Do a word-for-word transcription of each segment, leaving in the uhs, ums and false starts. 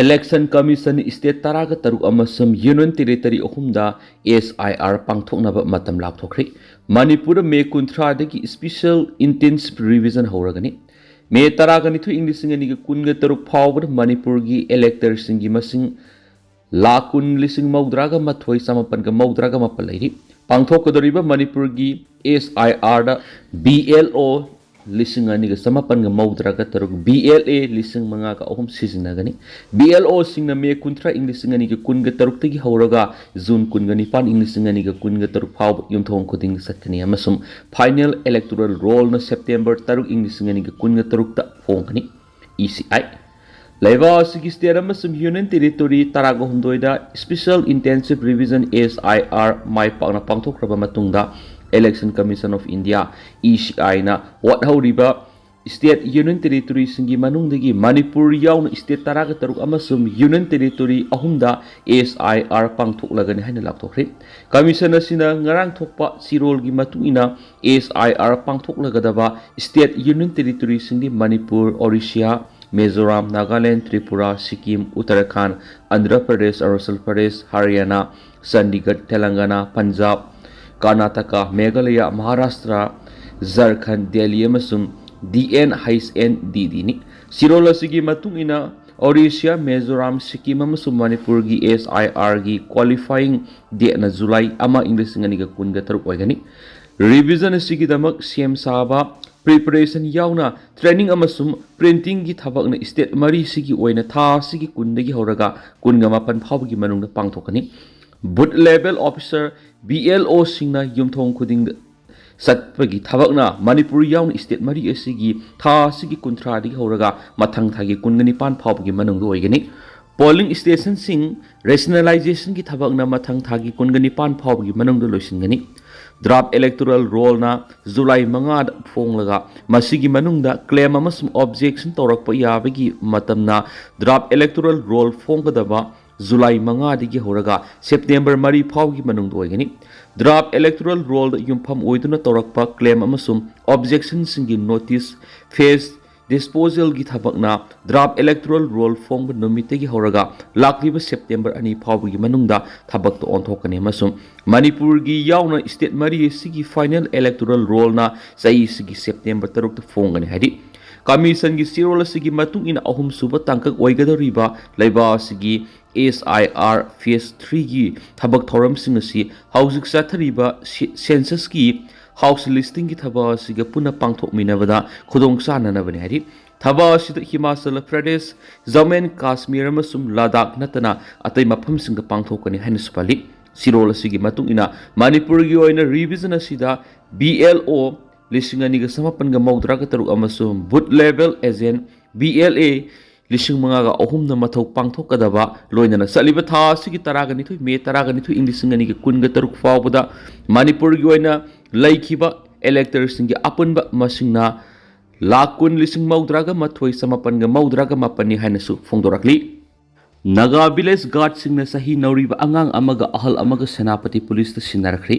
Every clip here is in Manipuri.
Election Commission state ꯇꯔꯥꯒ ꯇꯔꯨꯛ ꯑꯃꯁꯨꯡ Union Territory ꯑꯍꯨꯝꯗ S I R ꯄꯥꯡꯊꯣꯛꯅꯕ ꯃꯇꯝ ꯂꯥꯎꯊꯣꯛꯈ꯭ꯔꯦ꯫ ꯃꯅꯤꯄꯨꯔꯗ ꯃꯦ ꯀꯨꯟꯊ꯭ꯔꯥꯗꯒꯤ Special Intensive Revision ꯍꯧꯔꯒꯅꯤ꯫ ꯃꯦ ꯇꯔꯥꯒ ꯅꯤꯊꯣꯏ ꯏꯪ ꯂꯤꯁꯤꯡ ꯑꯅꯤꯒ ꯀꯨꯟꯒ ꯇꯔꯨꯛ ꯐꯥꯎꯕꯗ ꯃꯅꯤꯄꯨꯔꯒꯤ electorꯁꯤꯡꯒꯤ ꯃꯁꯤꯡ ꯂꯥꯈ ꯀꯨꯟ ꯂꯤꯁꯤꯡ ꯃꯧꯗ꯭ꯔꯥꯒ ꯃꯥꯊꯣꯏ ꯆꯃꯥꯄꯟꯒ ꯃꯧꯗ꯭ꯔꯥꯒ ꯃꯥꯄꯟ ꯂꯩꯔꯤ꯫ ꯄꯥꯡꯊꯣꯛꯀꯗꯧꯔꯤꯕ ꯃꯅꯤꯄꯨꯔꯒꯤ S I Rꯗ B L O ꯂꯤꯁꯤꯡ ꯑꯅꯤꯒ ꯆꯃꯥꯄꯟꯒ ꯃꯧꯗ꯭ꯔꯥꯒ ꯇꯔꯨꯛ, B L A ꯂꯤꯁꯤꯡ ꯃꯉꯥꯒ ꯑꯍꯨꯝ ꯁꯤꯖꯤꯟꯅꯒꯅꯤ꯫ B L Oꯁꯤꯡꯅ ꯃꯦ ꯀꯨꯟꯊ꯭ꯔꯥ ꯏꯪ ꯂꯤꯁꯤꯡ ꯑꯅꯤꯒ ꯀꯨꯟꯒ ꯇꯔꯨꯛꯇꯒꯤ ꯍꯧꯔꯒ ꯖꯨꯟ ꯀꯨꯟꯒ ꯅꯤꯄꯥꯟ ꯏꯪ ꯂꯤꯁꯤꯡ ꯑꯅꯤꯒ ꯀꯨꯟꯒ ꯇꯔꯨꯛ ꯐꯥꯎꯕ ꯌꯨꯝꯊꯣꯡ ꯈꯨꯗꯤꯡꯗ ꯆꯠꯀꯅꯤ ꯑꯃꯁꯨꯡ Final Electoral Rollꯅ September ꯇꯔꯨꯛ ꯏꯪ ꯂꯤꯁꯤꯡ ꯑꯅꯤꯒ ꯀꯨꯟꯒ ꯇꯔꯨꯛꯇ ꯐꯣꯡꯒꯅꯤ꯫ E C I꯫ ꯂꯩꯕꯥꯛ ꯑꯁꯤꯒꯤ state ꯑꯃꯁꯨꯡ Union Territory ꯇꯔꯥꯒ ꯍꯨꯝꯗꯣꯏꯗ Special Intensive Revision S I R ꯃꯥꯏ ꯄꯥꯛꯅ ꯄꯥꯡꯊꯣꯛꯈ꯭ꯔꯕ ꯃꯇꯨꯡꯗ, Election Commission of India, E C Iꯅ ꯋꯥꯠꯍꯧꯔꯤꯕ state Union Territoryꯁꯤꯡꯒꯤ ꯃꯅꯨꯡꯗꯒꯤ ꯃꯅꯤꯄꯨꯔ ꯌꯥꯎꯅ state ꯇꯔꯥꯒ ꯇꯔꯨꯛ ꯑꯃꯁꯨꯡ Union Territory ꯑꯍꯨꯝꯗ S I R ꯄꯥꯡꯊꯣꯛꯂꯒꯅꯤ ꯍꯥꯏꯅ ꯂꯥꯎꯊꯣꯛꯈ꯭ꯔꯦ꯫ Commission ꯑꯁꯤꯅ ꯉꯔꯥꯡ ꯊꯣꯛꯄ ꯆꯤꯔꯣꯜꯒꯤ ꯃꯇꯨꯡ ꯏꯟꯅ, S I R ꯄꯥꯡꯊꯣꯛꯂꯒꯗꯕ state Union Territoryꯁꯤꯡꯗꯤ Manipur, Orissa, Mizoram, Nagaland, Tripura, Sikkim, ꯎꯠꯇꯔꯥꯈꯟꯗ, Andhra Pradesh, Arunachal Pradesh, ꯍꯔꯤꯌꯥꯅꯥ, ꯆꯟꯗꯤꯒꯔ, ꯇꯦꯂꯪꯒꯥꯅꯥ, ꯄꯟꯖꯥꯕ, ꯀꯔꯅꯥꯇꯀꯥ, ꯃꯦꯘꯥꯂꯌꯥ, ꯃꯍꯥꯔꯥꯁꯇ꯭ꯔ, ꯖꯔꯈꯟꯗ, ꯗꯦꯜꯂꯤ ꯑꯃꯁꯨꯡ D N H N D Dꯅꯤ꯫ ꯆꯤꯔꯣꯜ ꯑꯁꯤꯒꯤ ꯃꯇꯨꯡ ꯏꯟꯅ, ꯑꯣꯔꯤꯁꯤꯌꯥ, ꯃꯤꯖꯣꯔꯥꯝ, ꯁꯤꯛꯀꯤꯝ ꯑꯃꯁꯨꯡ ꯃꯅꯤꯄꯨꯔꯒꯤ S I Rꯒꯤ qualifying dateꯅ ꯖꯨꯂꯥꯏ ꯑꯃ ꯏꯪ ꯂꯤꯁꯤꯡ ꯑꯅꯤꯒ ꯀꯨꯟꯒ ꯇꯔꯨꯛ ꯑꯣꯏꯒꯅꯤ꯫ Revision ꯑꯁꯤꯒꯤꯗꯃꯛ ꯁꯦꯝ ꯁꯥꯕ, preparation ꯌꯥꯎꯅ training ꯑꯃꯁꯨꯡ printingꯒꯤ ꯊꯕꯛꯅ state ꯃꯔꯤꯁꯤꯒꯤ ꯑꯣꯏꯅ ꯊꯥ ꯑꯁꯤꯒꯤ ꯀꯨꯟꯗꯒꯤ ꯍꯧꯔꯒ ꯀꯨꯟꯒ ꯃꯥꯄꯟ ꯐꯥꯎꯕꯒꯤ ꯃꯅꯨꯡꯗ ꯄꯥꯡꯊꯣꯛꯀꯅꯤ꯫ Booth level officer, B L Oꯁꯤꯡꯅ ꯌꯨꯝꯊꯣꯡ ꯈꯨꯗꯤꯡꯗ ꯆꯠꯄꯒꯤ ꯊꯕꯛꯅ ꯃꯅꯤꯄꯨꯔ ꯌꯥꯎꯅ state ꯃꯔꯤ ꯑꯁꯤꯒꯤ ꯊꯥ ꯑꯁꯤꯒꯤ ꯀꯨꯟꯊ꯭ꯔꯥꯗꯒꯤ ꯍꯧꯔꯒ ꯃꯊꯪ ꯊꯥꯒꯤ ꯀꯨꯟꯒ ꯅꯤꯄꯥꯟ ꯐꯥꯎꯕꯒꯤ ꯃꯅꯨꯡꯗ ꯑꯣꯏꯒꯅꯤ꯫ Polling stationꯁꯤꯡ rationalizationꯒꯤ ꯊꯕꯛꯅ ꯃꯊꯪ ꯊꯥꯒꯤ ꯀꯨꯟꯒ ꯅꯤꯄꯥꯟ ꯐꯥꯎꯕꯒꯤ ꯃꯅꯨꯡꯗ ꯂꯣꯏꯁꯤꯟꯒꯅꯤ꯫ Draft Electoral Rollꯅ ꯖꯨꯂꯥꯏ ꯃꯉꯥꯗ ꯐꯣꯡꯂꯒ ꯃꯁꯤꯒꯤ ꯃꯅꯨꯡꯗ claim ꯑꯃꯁꯨꯡ objection ꯇꯧꯔꯛꯄ ꯌꯥꯕꯒꯤ ꯃꯇꯝꯅ Draft Electoral Roll ꯐꯣꯡꯒꯗꯕ ꯖꯨꯂꯥꯏ ꯃꯉꯥꯗꯒꯤ ꯍꯧꯔꯒ ꯁꯦꯞꯇꯦꯝꯕꯔ ꯃꯔꯤ ꯐꯥꯎꯒꯤ ꯃꯅꯨꯡꯗ ꯑꯣꯏꯒꯅꯤ꯫ Draft Electoral Rollꯗ ꯌꯨꯝꯐꯝ ꯑꯣꯏꯗꯨꯅ ꯇꯧꯔꯛꯄ claim ꯑꯃꯁꯨꯡ objectionꯁꯤꯡꯒꯤ notice phase ꯗꯤꯁꯄꯣꯖꯦꯜꯒꯤ ꯊꯕꯛꯅ ꯗ꯭ꯔꯥꯐ ꯏꯂꯦꯛꯇꯣꯔꯦꯜ ꯔꯣꯜ ꯐꯣꯡꯕ ꯅꯨꯃꯤꯠꯇꯒꯤ ꯍꯧꯔꯒ ꯂꯥꯛꯂꯤꯕ ꯁꯦꯞꯇꯦꯝꯕꯔ ꯑꯅꯤ ꯐꯥꯎꯕꯒꯤ ꯃꯅꯨꯡꯗ ꯊꯕꯛꯇ ꯑꯣꯟꯊꯣꯛꯀꯅꯤ ꯑꯃꯁꯨꯡ ꯃꯅꯤꯄꯨꯔꯒꯤ ꯌꯥꯎꯅ ꯁ꯭ꯇꯦꯠ ꯃꯔꯤ ꯑꯁꯤꯒꯤ ꯐꯥꯏꯅꯦꯜ ꯏꯂꯦꯛꯇꯣꯔꯦꯜ ꯔꯣꯜꯅ ꯆꯍꯤ ꯑꯁꯤꯒꯤ ꯁꯦꯞꯇꯦꯝꯕꯔ ꯇꯔꯨꯛꯇ ꯐꯣꯡꯒꯅꯤ ꯍꯥꯏꯔꯤ꯫ ꯀꯃꯤꯁꯟꯒꯤ ꯆꯦꯔꯣꯜ ꯑꯁꯤꯒꯤ ꯃꯇꯨꯡ ꯏꯟꯅ ꯑꯍꯨꯝꯁꯨꯕ ꯇꯥꯡꯀꯛ ꯑꯣꯏꯒꯗꯧꯔꯤꯕ ꯂꯩꯕꯥꯛ ꯑꯁꯤꯒꯤ ꯑꯦꯁ ꯑꯥꯏ ꯑꯥꯔ ꯐꯦꯁ ꯊ꯭ꯔꯤꯒꯤ ꯊꯕꯛ ꯊꯧꯔꯝꯁꯤꯡ ꯑꯁꯤ ꯍꯧꯖꯤꯛ ꯆꯠꯊꯔꯤꯕ ꯁꯦ-, ꯁꯦꯟꯁꯁꯀꯤ ꯍꯥꯎꯁ ꯂꯤꯁꯇꯤꯡꯒꯤ ꯊꯕꯛ ꯑꯁꯤꯒ ꯄꯨꯟꯅ ꯄꯥꯡꯊꯣꯛꯃꯤꯟꯅꯕꯗ ꯈꯨꯗꯣꯡ ꯆꯥꯅꯅꯕꯅꯤ ꯍꯥꯏꯔꯤ꯫ ꯊꯕꯛ ꯑꯁꯤꯗ ꯍꯤꯃꯥꯆꯜ ꯄ꯭ꯔꯗꯦꯁ, ꯖꯝꯃꯨ ꯑꯦꯟ ꯀꯥꯁꯃꯤꯔ ꯑꯃꯁꯨꯡ ꯂꯗꯥꯈ ꯅꯠꯇꯅ ꯑꯇꯩ ꯃꯐꯝꯁꯤꯡꯗ ꯄꯥꯡꯊꯣꯛꯀꯅꯤ ꯍꯥꯏꯅꯁꯨ ꯄꯜꯂꯤ꯫ ꯆꯦꯔꯣꯜ ꯑꯁꯤꯒꯤ ꯃꯇꯨꯡ ꯏꯟꯅ ꯃꯅꯤꯄꯨꯔꯒꯤ ꯑꯣꯏꯅ ꯔꯤꯚꯤꯖꯟ ꯑꯁꯤꯗ ꯕꯤ ꯑꯦꯜ ꯑꯣ ꯂꯤꯁꯤꯡ ꯑꯅꯤꯒ ꯆꯃꯥꯄꯟꯒ ꯃꯧꯗ꯭ꯔꯥꯒ ꯇꯔꯨꯛ ꯑꯃꯁꯨꯡ booth level agent, B L A, ꯂꯤꯁꯤꯡ ꯃꯉꯥꯒ ꯑꯍꯨꯝꯅ ꯃꯊꯧ ꯄꯥꯡꯊꯣꯛꯀꯗꯕ ꯂꯣꯏꯅꯅ ꯆꯠꯂꯤꯕ ꯊꯥ ꯑꯁꯤꯒꯤ ꯇꯔꯥꯒ ꯅꯤꯊꯣꯏ, ꯃꯦ ꯇꯔꯥꯒ ꯅꯤꯊꯣꯏ, ꯏꯪ ꯂꯤꯁꯤꯡ ꯑꯅꯤꯒ ꯀꯨꯟꯒ ꯇꯔꯨꯛ ꯐꯥꯎꯕꯗ ꯃꯅꯤꯄꯨꯔꯒꯤ ꯑꯣꯏꯅ ꯂꯩꯈꯤꯕ ꯏꯂꯦꯛꯇꯔꯁꯤꯡꯒꯤ ꯑꯄꯨꯟꯕ ꯃꯁꯤꯡꯅ ꯂꯥꯈ ꯀꯨꯟ ꯂꯤꯁꯤꯡ ꯃꯧꯗ꯭ꯔꯥꯒ ꯃꯥꯊꯣꯏ ꯆꯃꯥꯄꯟꯒ ꯃꯧꯗ꯭ꯔꯥꯒ ꯃꯥꯄꯟꯅꯤ ꯍꯥꯏꯅꯁꯨ ꯐꯣꯡꯗꯣꯔꯛꯂꯤ꯫ ꯅꯥꯒꯥ ꯚꯤꯂꯦꯖ ꯒꯥꯔꯗꯁꯤꯡꯅ ꯆꯍꯤ ꯅꯧꯔꯤꯕ ꯑꯉꯥꯡ ꯑꯃꯒ ꯑꯍꯜ ꯑꯃꯒ ꯁꯦꯅꯥꯄꯇꯤ ꯄꯨꯂꯤꯁꯇ ꯁꯤꯟꯅꯔꯛꯈ꯭ꯔꯦ꯫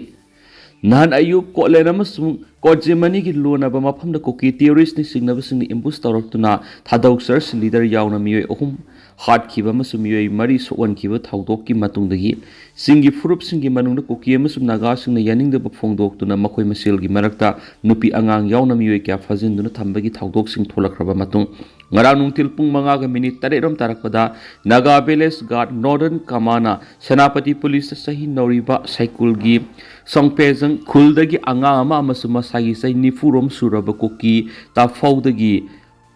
ꯅꯍꯥꯟ ꯑꯌꯨꯛ ꯀꯣꯠꯂꯦꯟ ꯑꯃꯁꯨꯡ ꯀꯣꯠꯖꯦꯃꯅꯤꯒꯤ ꯂꯣꯟꯅꯕ ꯃꯐꯝꯗ ꯀꯨꯀꯤ ꯇꯦꯔꯣꯔꯤꯁ꯭ꯠꯅ ꯆꯤꯡꯅꯕꯁꯤꯡꯅ ꯑꯦꯝꯕꯨꯁ ꯇꯧꯔꯛꯇꯨꯅ ꯊꯥꯗꯧ ꯆꯔꯆ ꯂꯤꯗꯔ ꯌꯥꯎꯅ ꯃꯤꯑꯣꯏ ꯑꯍꯨꯝ ꯍꯥꯠꯈꯤꯕ ꯑꯃꯁꯨꯡ ꯃꯤꯑꯣꯏ ꯃꯔꯤ ꯁꯣꯛꯍꯟꯈꯤꯕ ꯊꯧꯗꯣꯛꯀꯤ ꯃꯇꯨꯡꯗꯒꯤ ꯆꯤꯡꯒꯤ ꯐꯨꯔꯨꯞꯁꯤꯡꯒꯤ ꯃꯅꯨꯡꯗ ꯀꯨꯀꯤ ꯑꯃꯁꯨꯡ ꯅꯥꯒꯥꯁꯤꯡꯅ ꯌꯥꯅꯤꯡꯗꯕ ꯐꯣꯡꯗꯣꯛꯇꯨꯅ ꯃꯈꯣꯏ ꯃꯁꯦꯜꯒꯤ ꯃꯔꯛꯇ ꯅꯨꯄꯤ ꯑꯉꯥꯡ ꯌꯥꯎꯅ ꯃꯤꯑꯣꯏ ꯀꯌꯥ ꯐꯥꯖꯤꯟꯗꯨꯅ ꯊꯝꯕꯒꯤ ꯊꯧꯗꯣꯛꯁꯤꯡ ꯊꯣꯛꯂꯛꯈ꯭ꯔꯕ ꯃꯇꯨꯡ, ꯉꯔꯥꯡ ꯅꯨꯡꯊꯤꯜ ꯄꯨꯡ ꯃꯉꯥꯒ ꯃꯤꯅꯤꯠ ꯇꯔꯦꯠ ꯔꯣꯝ ꯇꯥꯔꯛꯄꯗ ꯅꯥꯒꯥ ꯚꯤꯂꯦꯖ ꯒꯥꯔꯗ ꯅꯣꯔꯗꯔꯟ ꯀꯃꯥꯟꯅ ꯁꯦꯅꯥꯄꯇꯤ ꯄꯨꯂꯤꯁꯇ ꯆꯍꯤ ꯅꯧꯔꯤꯕ ꯁꯥꯏꯀꯨꯜꯒꯤ ꯁꯣꯡꯄꯦꯖꯪ ꯈꯨꯜꯗꯒꯤ ꯑꯉꯥꯡ ꯑꯃ ꯑꯃꯁꯨꯡ ꯃꯁꯥꯒꯤ ꯆꯍꯤ ꯅꯤꯐꯨ ꯔꯣꯝ ꯁꯨꯔꯕ ꯀꯨꯀꯤ ꯇꯥꯐꯧꯗꯒꯤ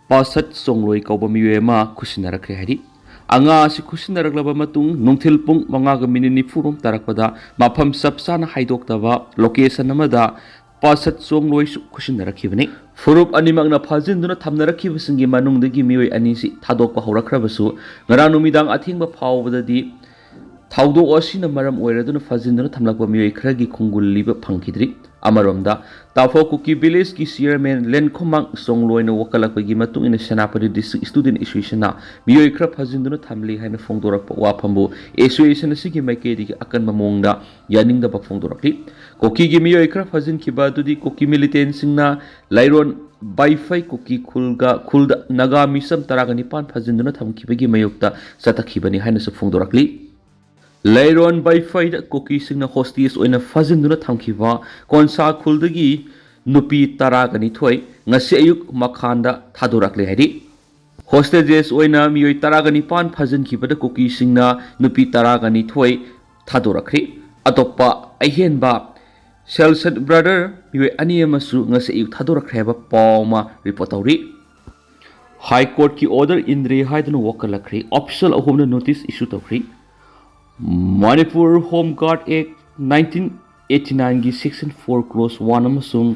ꯄꯥꯁꯠ ꯆꯣꯡꯂꯣꯏ ꯀꯧꯕ ꯃꯤꯑꯣꯏ ꯑꯃ ꯈꯨꯠꯁꯤꯟꯅꯔꯛꯈ꯭ꯔꯦ ꯍꯥꯏꯔꯤ꯫ ꯑꯉꯥꯡ ꯑꯁꯤ ꯈꯨꯠꯁꯤꯟꯅꯔꯛꯂꯕ ꯃꯇꯨꯡ ꯅꯨꯡꯊꯤꯜ ꯄꯨꯡ ꯃꯉꯥꯒ ꯃꯤꯅꯤꯠ ꯅꯤꯐꯨ ꯔꯣꯝ ꯇꯥꯔꯛꯄꯗ ꯃꯐꯝ ꯆꯞ ꯆꯥꯅ ꯍꯥꯏꯗꯣꯛꯇꯕ ꯂꯣꯀꯦꯁꯟ ꯑꯃꯗ ꯄꯥꯁꯠ ꯆꯣꯡꯂꯣꯏꯁꯨ ꯈꯨꯠꯁꯤꯟꯅꯔꯛꯈꯤꯕꯅꯤ꯫ ꯐꯨꯔꯨꯞ ꯑꯅꯤꯃꯛꯅ ꯐꯥꯖꯤꯟꯗꯨꯅ ꯊꯝꯅꯔꯛꯈꯤꯕꯁꯤꯡꯒꯤ ꯃꯅꯨꯡꯗꯒꯤ ꯃꯤꯑꯣꯏ ꯑꯅꯤꯁꯤ ꯊꯥꯗꯣꯛꯄ ꯍꯧꯔꯛꯈ꯭ꯔꯕꯁꯨ, ꯉꯔꯥꯡ ꯅꯨꯃꯤꯗꯥꯡ ꯑꯊꯦꯡꯕ ꯐꯥꯎꯕꯗꯗꯤ ꯊꯧꯗꯣꯛ ꯑꯁꯤꯅ ꯃꯔꯝ ꯑꯣꯏꯔꯗꯨꯅ ꯐꯥꯖꯤꯟꯗꯨꯅ ꯊꯝꯂꯛꯄ ꯃꯤꯑꯣꯏ ꯈꯔꯒꯤ ꯈꯣꯡꯒꯨꯜ ꯂꯤꯕ ꯐꯪꯈꯤꯗ꯭ꯔꯤ꯫ ꯑꯃꯔꯣꯝꯗ, ꯇꯥꯐꯧ ꯀꯨꯀꯤ ꯚꯤꯂꯦꯖꯀꯤ ꯆꯤꯌꯔꯃꯦꯟ ꯂꯦꯟꯈꯣꯃꯥꯡ ꯆꯣꯡꯂꯣꯏꯅ ꯋꯥꯀꯠꯂꯛꯄꯒꯤ ꯃꯇꯨꯡ ꯏꯟꯅ ꯁꯦꯅꯥꯄꯇꯤ ꯗꯤꯁꯇ꯭ꯔꯤꯛ ꯁ꯭ꯇꯨꯗꯦꯟꯠ ꯑꯦꯁꯣꯁꯤꯌꯦꯁꯟꯅ ꯃꯤꯑꯣꯏ ꯈꯔ ꯐꯥꯖꯤꯟꯗꯨꯅ ꯊꯝꯂꯤ ꯍꯥꯏꯅ ꯐꯣꯡꯗꯣꯔꯛꯄ ꯋꯥꯐꯝꯕꯨ ꯑꯦꯁꯣꯁꯤꯌꯦꯁꯟ ꯑꯁꯤꯒꯤ ꯃꯥꯏꯀꯩꯗꯒꯤ ꯑꯀꯟꯕ ꯃꯑꯣꯡꯗ ꯌꯥꯅꯤꯡꯗꯕ ꯐꯣꯡꯗꯣꯔꯛꯂꯤ꯫ ꯀꯨꯀꯤꯒꯤ ꯃꯤꯑꯣꯏ ꯈꯔ ꯐꯥꯖꯤꯟꯈꯤꯕ ꯑꯗꯨꯗꯤ ꯀꯨꯀꯤ ꯃꯤꯂꯤꯇꯦꯟꯁꯤꯡꯅ ꯂꯩꯔꯣꯟ ꯕꯥꯏꯐꯩ ꯀꯨꯀꯤ ꯈꯨꯜꯒ ꯈꯨꯜꯗ ꯅꯥꯒꯥ ꯃꯤꯆꯝ ꯇꯔꯥꯒ ꯅꯤꯄꯥꯟ ꯐꯥꯖꯤꯟꯗꯨꯅ ꯊꯝꯈꯤꯕꯒꯤ ꯃꯥꯌꯣꯛꯇ ꯆꯠꯊꯈꯤꯕꯅꯤ ꯍꯥꯏꯅꯁꯨ ꯐꯣꯡꯗꯣꯔꯛꯂꯤ꯫ ꯂꯩꯔꯣꯟ ꯕꯥꯏꯐꯩꯗ ꯀꯨꯀꯤꯁꯤꯡꯅ ꯍꯣꯁꯇꯦꯖ ꯑꯣꯏꯅ ꯐꯥꯖꯤꯟꯗꯨꯅ ꯊꯝꯈꯤꯕ ꯀꯣꯟꯁꯥ ꯈꯨꯜꯗꯒꯤ ꯅꯨꯄꯤ ꯇꯔꯥꯒ ꯅꯤꯊꯣꯏ ꯉꯁꯤ ꯑꯌꯨꯛ ꯃꯈꯥꯟꯗ ꯊꯥꯗꯣꯔꯛꯂꯦ ꯍꯥꯏꯔꯤ꯫ ꯍꯣꯁꯇꯦꯖꯦꯁ ꯑꯣꯏꯅ ꯃꯤꯑꯣꯏ ꯇꯔꯥꯒ ꯅꯤꯄꯥꯟ ꯐꯥꯖꯤꯟꯈꯤꯕꯗ ꯀꯨꯀꯤꯁꯤꯡꯅ ꯅꯨꯄꯤ ꯇꯔꯥꯒ ꯅꯤꯊꯣꯏ ꯊꯥꯗꯣꯔꯛꯈ꯭ꯔꯤ꯫ ꯑꯇꯣꯞꯄ ꯑꯍꯦꯟꯕ ꯁꯦꯜꯁꯟ ꯕ꯭ꯔꯗꯔ ꯃꯤꯑꯣꯏ ꯑꯅꯤ ꯑꯃꯁꯨ ꯉꯁꯤ ꯑꯌꯨꯛ ꯊꯥꯗꯣꯔꯛꯈ꯭ꯔꯦ ꯍꯥꯏꯕ ꯄꯥꯎ ꯑꯃ ꯔꯤꯄꯣꯔꯠ ꯇꯧꯔꯤ꯫ ꯍꯥꯏ ꯀꯣꯔꯠꯀꯤ ꯑꯣꯔꯗꯔ ꯏꯟꯗ꯭ꯔꯦ ꯍꯥꯏꯗꯨꯅ ꯋꯥꯀꯠꯂꯛꯈ꯭ꯔꯦ꯫ ꯑꯣꯐꯤꯁꯤꯌꯦꯜ ꯑꯍꯨꯝꯅ ꯅꯣꯇꯤꯁ ꯏꯁꯨ ꯇꯧꯈ꯭ꯔꯦ꯫ ꯃꯅꯤꯄꯨꯔ ꯍꯣꯝ ꯒꯥꯔꯗ ꯑꯦꯛ ꯅꯥꯏꯟꯇꯤꯟ ꯑꯩꯠꯇꯤ ꯅꯥꯏꯟꯒꯤ ꯁꯦꯛꯁꯟ ꯐꯣꯔ ꯀ꯭ꯂꯣꯁ ꯋꯥꯟ ꯑꯃꯁꯨꯡ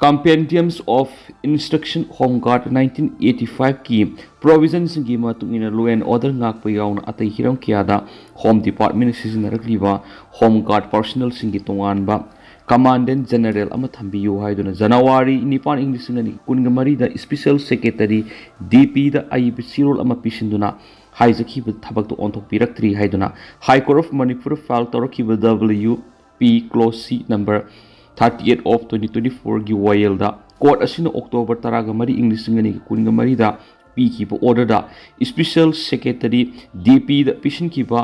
Compendiums of Instruction Home Guard nineteen eighty ꯐꯥꯏꯚꯀꯤ ꯄ꯭ꯔꯣꯚꯤꯖꯟꯁꯤꯡꯒꯤ ꯃꯇꯨꯡ ꯏꯟꯅ ꯂꯣ ꯑꯦꯟ ꯑꯣꯔꯗꯔ ꯉꯥꯛꯄ ꯌꯥꯎꯅ ꯑꯇꯩ ꯍꯤꯔꯝ ꯀꯌꯥꯗ ꯍꯣꯝ ꯗꯤꯄꯥꯔꯠꯃꯦꯟꯅ ꯁꯤꯖꯤꯟꯅꯔꯛꯂꯤꯕ ꯍꯣꯝ ꯒꯥꯔꯗ ꯄꯥꯔꯁꯣꯅꯦꯜꯁꯤꯡꯒꯤ ꯇꯣꯉꯥꯟꯕ ꯀꯃꯥꯟꯗꯦꯟ ꯖꯦꯅꯔꯦꯜ ꯑꯃ ꯊꯝꯕꯤꯌꯨ ꯍꯥꯏꯗꯨꯅ ꯖꯅꯋꯥꯔꯤ ꯅꯤꯄꯥꯟ, ꯏꯪ ꯂꯤꯁꯤꯡ ꯑꯅꯤ ꯀꯨꯟꯒ ꯃꯔꯤꯗ ꯏꯁꯄꯤꯁꯦꯜ ꯁꯦꯀ꯭ꯔꯦꯇꯔꯤ ꯗꯤ ꯄꯤꯗ ꯑꯏꯕ ꯆꯦꯔꯣꯜ ꯑꯃ ꯄꯤꯁꯤꯟꯗꯨꯅ ꯍꯥꯏꯖꯈꯤꯕ ꯊꯕꯛꯇꯨ ꯑꯣꯟꯊꯣꯛꯄꯤꯔꯛꯇ꯭ꯔꯤ ꯍꯥꯏꯗꯨꯅ high court of Manipur file ꯇꯧꯔꯛꯈꯤꯕ W P close C number thirty eight of twenty twenty ꯐꯣꯔꯒꯤ ꯋꯥꯌꯦꯜꯗ ꯀꯣꯔꯠ ꯑꯁꯤꯅ ꯑꯣꯛꯇꯣꯕꯔ ꯇꯔꯥꯒ ꯃꯔꯤ, ꯏꯪ ꯂꯤꯁꯤꯡ ꯑꯅꯤꯒ ꯀꯨꯟꯒ ꯃꯔꯤꯗ ꯄꯤꯈꯤꯕ ꯑꯣꯔꯗꯔꯗ ꯏꯁꯄꯤꯁꯦꯜ ꯁꯦꯀ꯭ꯔꯦꯇꯔꯤ ꯗꯤ ꯄꯤꯗ ꯄꯤꯁꯤꯟꯈꯤꯕ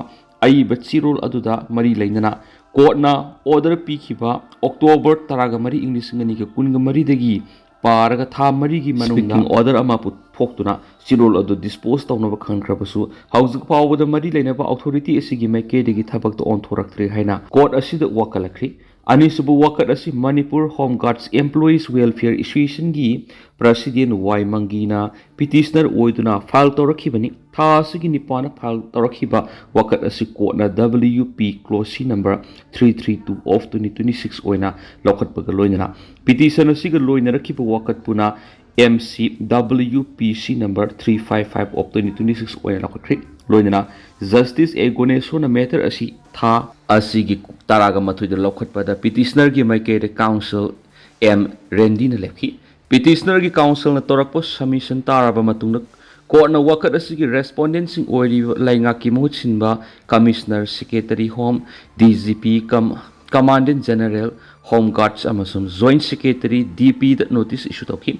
ꯑꯏꯕ ꯆꯦꯔꯣꯜ ꯑꯗꯨꯗ ꯃꯔꯤ ꯂꯩꯅꯅ ꯀꯣꯔꯠꯅ ꯑꯣꯔꯗꯔ ꯄꯤꯈꯤꯕ ꯑꯣꯛꯇꯣꯕꯔ ꯇꯔꯥꯒ ꯃꯔꯤ, ꯏꯪ ꯂꯤꯁꯤꯡ ꯑꯅꯤꯒ ꯀꯨꯟꯒ ꯃꯔꯤꯗꯒꯤ ꯄꯥꯔꯒ ꯊꯥ ꯃꯔꯤꯒꯤ ꯃꯅꯨꯡꯗ ꯁ꯭ꯄꯤꯀꯤꯡ ꯑꯣꯔꯗꯔ ꯑꯃ ꯄꯨꯊꯣꯛꯇꯨꯅ ꯆꯦꯔꯣꯜ ꯑꯗꯨ ꯗꯤꯁꯄꯣꯖ ꯇꯧꯅꯕ ꯈꯪꯈ꯭ꯔꯕꯁꯨ, ꯍꯧꯖꯤꯛ ꯐꯥꯎꯕꯗ ꯃꯔꯤ ꯂꯩꯅꯕ ꯑꯣꯊꯣꯔꯤꯇꯤ ꯑꯁꯤꯒꯤ ꯃꯥꯏꯀꯩꯗꯒꯤ ꯊꯕꯛꯇ ꯑꯣꯟꯊꯣꯔꯛꯇ꯭ꯔꯤ ꯍꯥꯏꯅ ꯀꯣꯔꯠ ꯑꯁꯤꯗ ꯋꯥꯀꯠꯂꯛꯈ꯭ꯔꯤ꯫ ꯑꯅꯤꯁꯨꯕ ꯋꯥꯀꯠ ꯑꯁꯤ Manipur home guards employees welfare ꯑꯦꯁꯣꯁꯤꯌꯦꯁꯟꯒꯤ ꯄ꯭ꯔꯁꯤꯗꯦꯟ ꯋꯥꯏ ꯃꯪꯒꯤꯅ ꯄꯤꯇꯤꯁꯅꯔ ꯑꯣꯏꯗꯨꯅ ꯐꯥꯏꯜ ꯇꯧꯔꯛꯈꯤꯕꯅꯤ꯫ ꯊꯥ ꯑꯁꯤꯒꯤ ꯅꯤꯄꯥꯟꯗ ꯐꯥꯏꯜ ꯇꯧꯔꯛꯈꯤꯕ ꯋꯥꯀꯠ ꯑꯁꯤ ꯀꯣꯔꯠꯅ ꯗꯕ꯭ꯂꯤꯌꯨ P close C number three three two of twenty twenty six ꯑꯣꯏꯅ ꯂꯧꯈꯠꯄꯒ ꯂꯣꯏꯅꯅ ꯄꯤꯇꯤꯁꯟ ꯑꯁꯤꯒ ꯂꯣꯏꯅꯔꯛꯈꯤꯕ ꯋꯥꯀꯠꯄꯨꯅ M C W P C number three five five of twenty twenty-six ꯑꯣꯏꯅ ꯂꯧꯈꯠꯈ꯭ꯔꯤ꯫ ꯂꯣꯏꯅꯅ Justice A Gonesh ꯍꯣꯅ matter ꯑꯁꯤ ꯊꯥ ꯑꯁꯤꯒꯤ ꯇꯔꯥꯒ ꯃꯥꯊꯣꯏꯗ ꯂꯧꯈꯠꯄꯗ petitionerꯒꯤ ꯃꯥꯏꯀꯩꯗ counsel M Randyꯅ ꯂꯦꯞꯈꯤ꯫ Petitionerꯒꯤ counselꯅ ꯇꯧꯔꯛꯄ submission ꯇꯥꯔꯕ ꯃꯇꯨꯡꯗ courtꯅ ꯋꯥꯀꯠ ꯑꯁꯤꯒꯤ respondentꯁꯤꯡ ꯑꯣꯏꯔꯤꯕ ꯂꯩꯉꯥꯛꯀꯤ ꯃꯍꯨꯠ ꯁꯤꯟꯕ Commissioner, Secretary Home, D G P, Com- Commandant General, Home Guards ꯑꯃꯁꯨꯡ Joint Secretary D P ꯗ notice issue ꯇꯧꯈꯤ꯫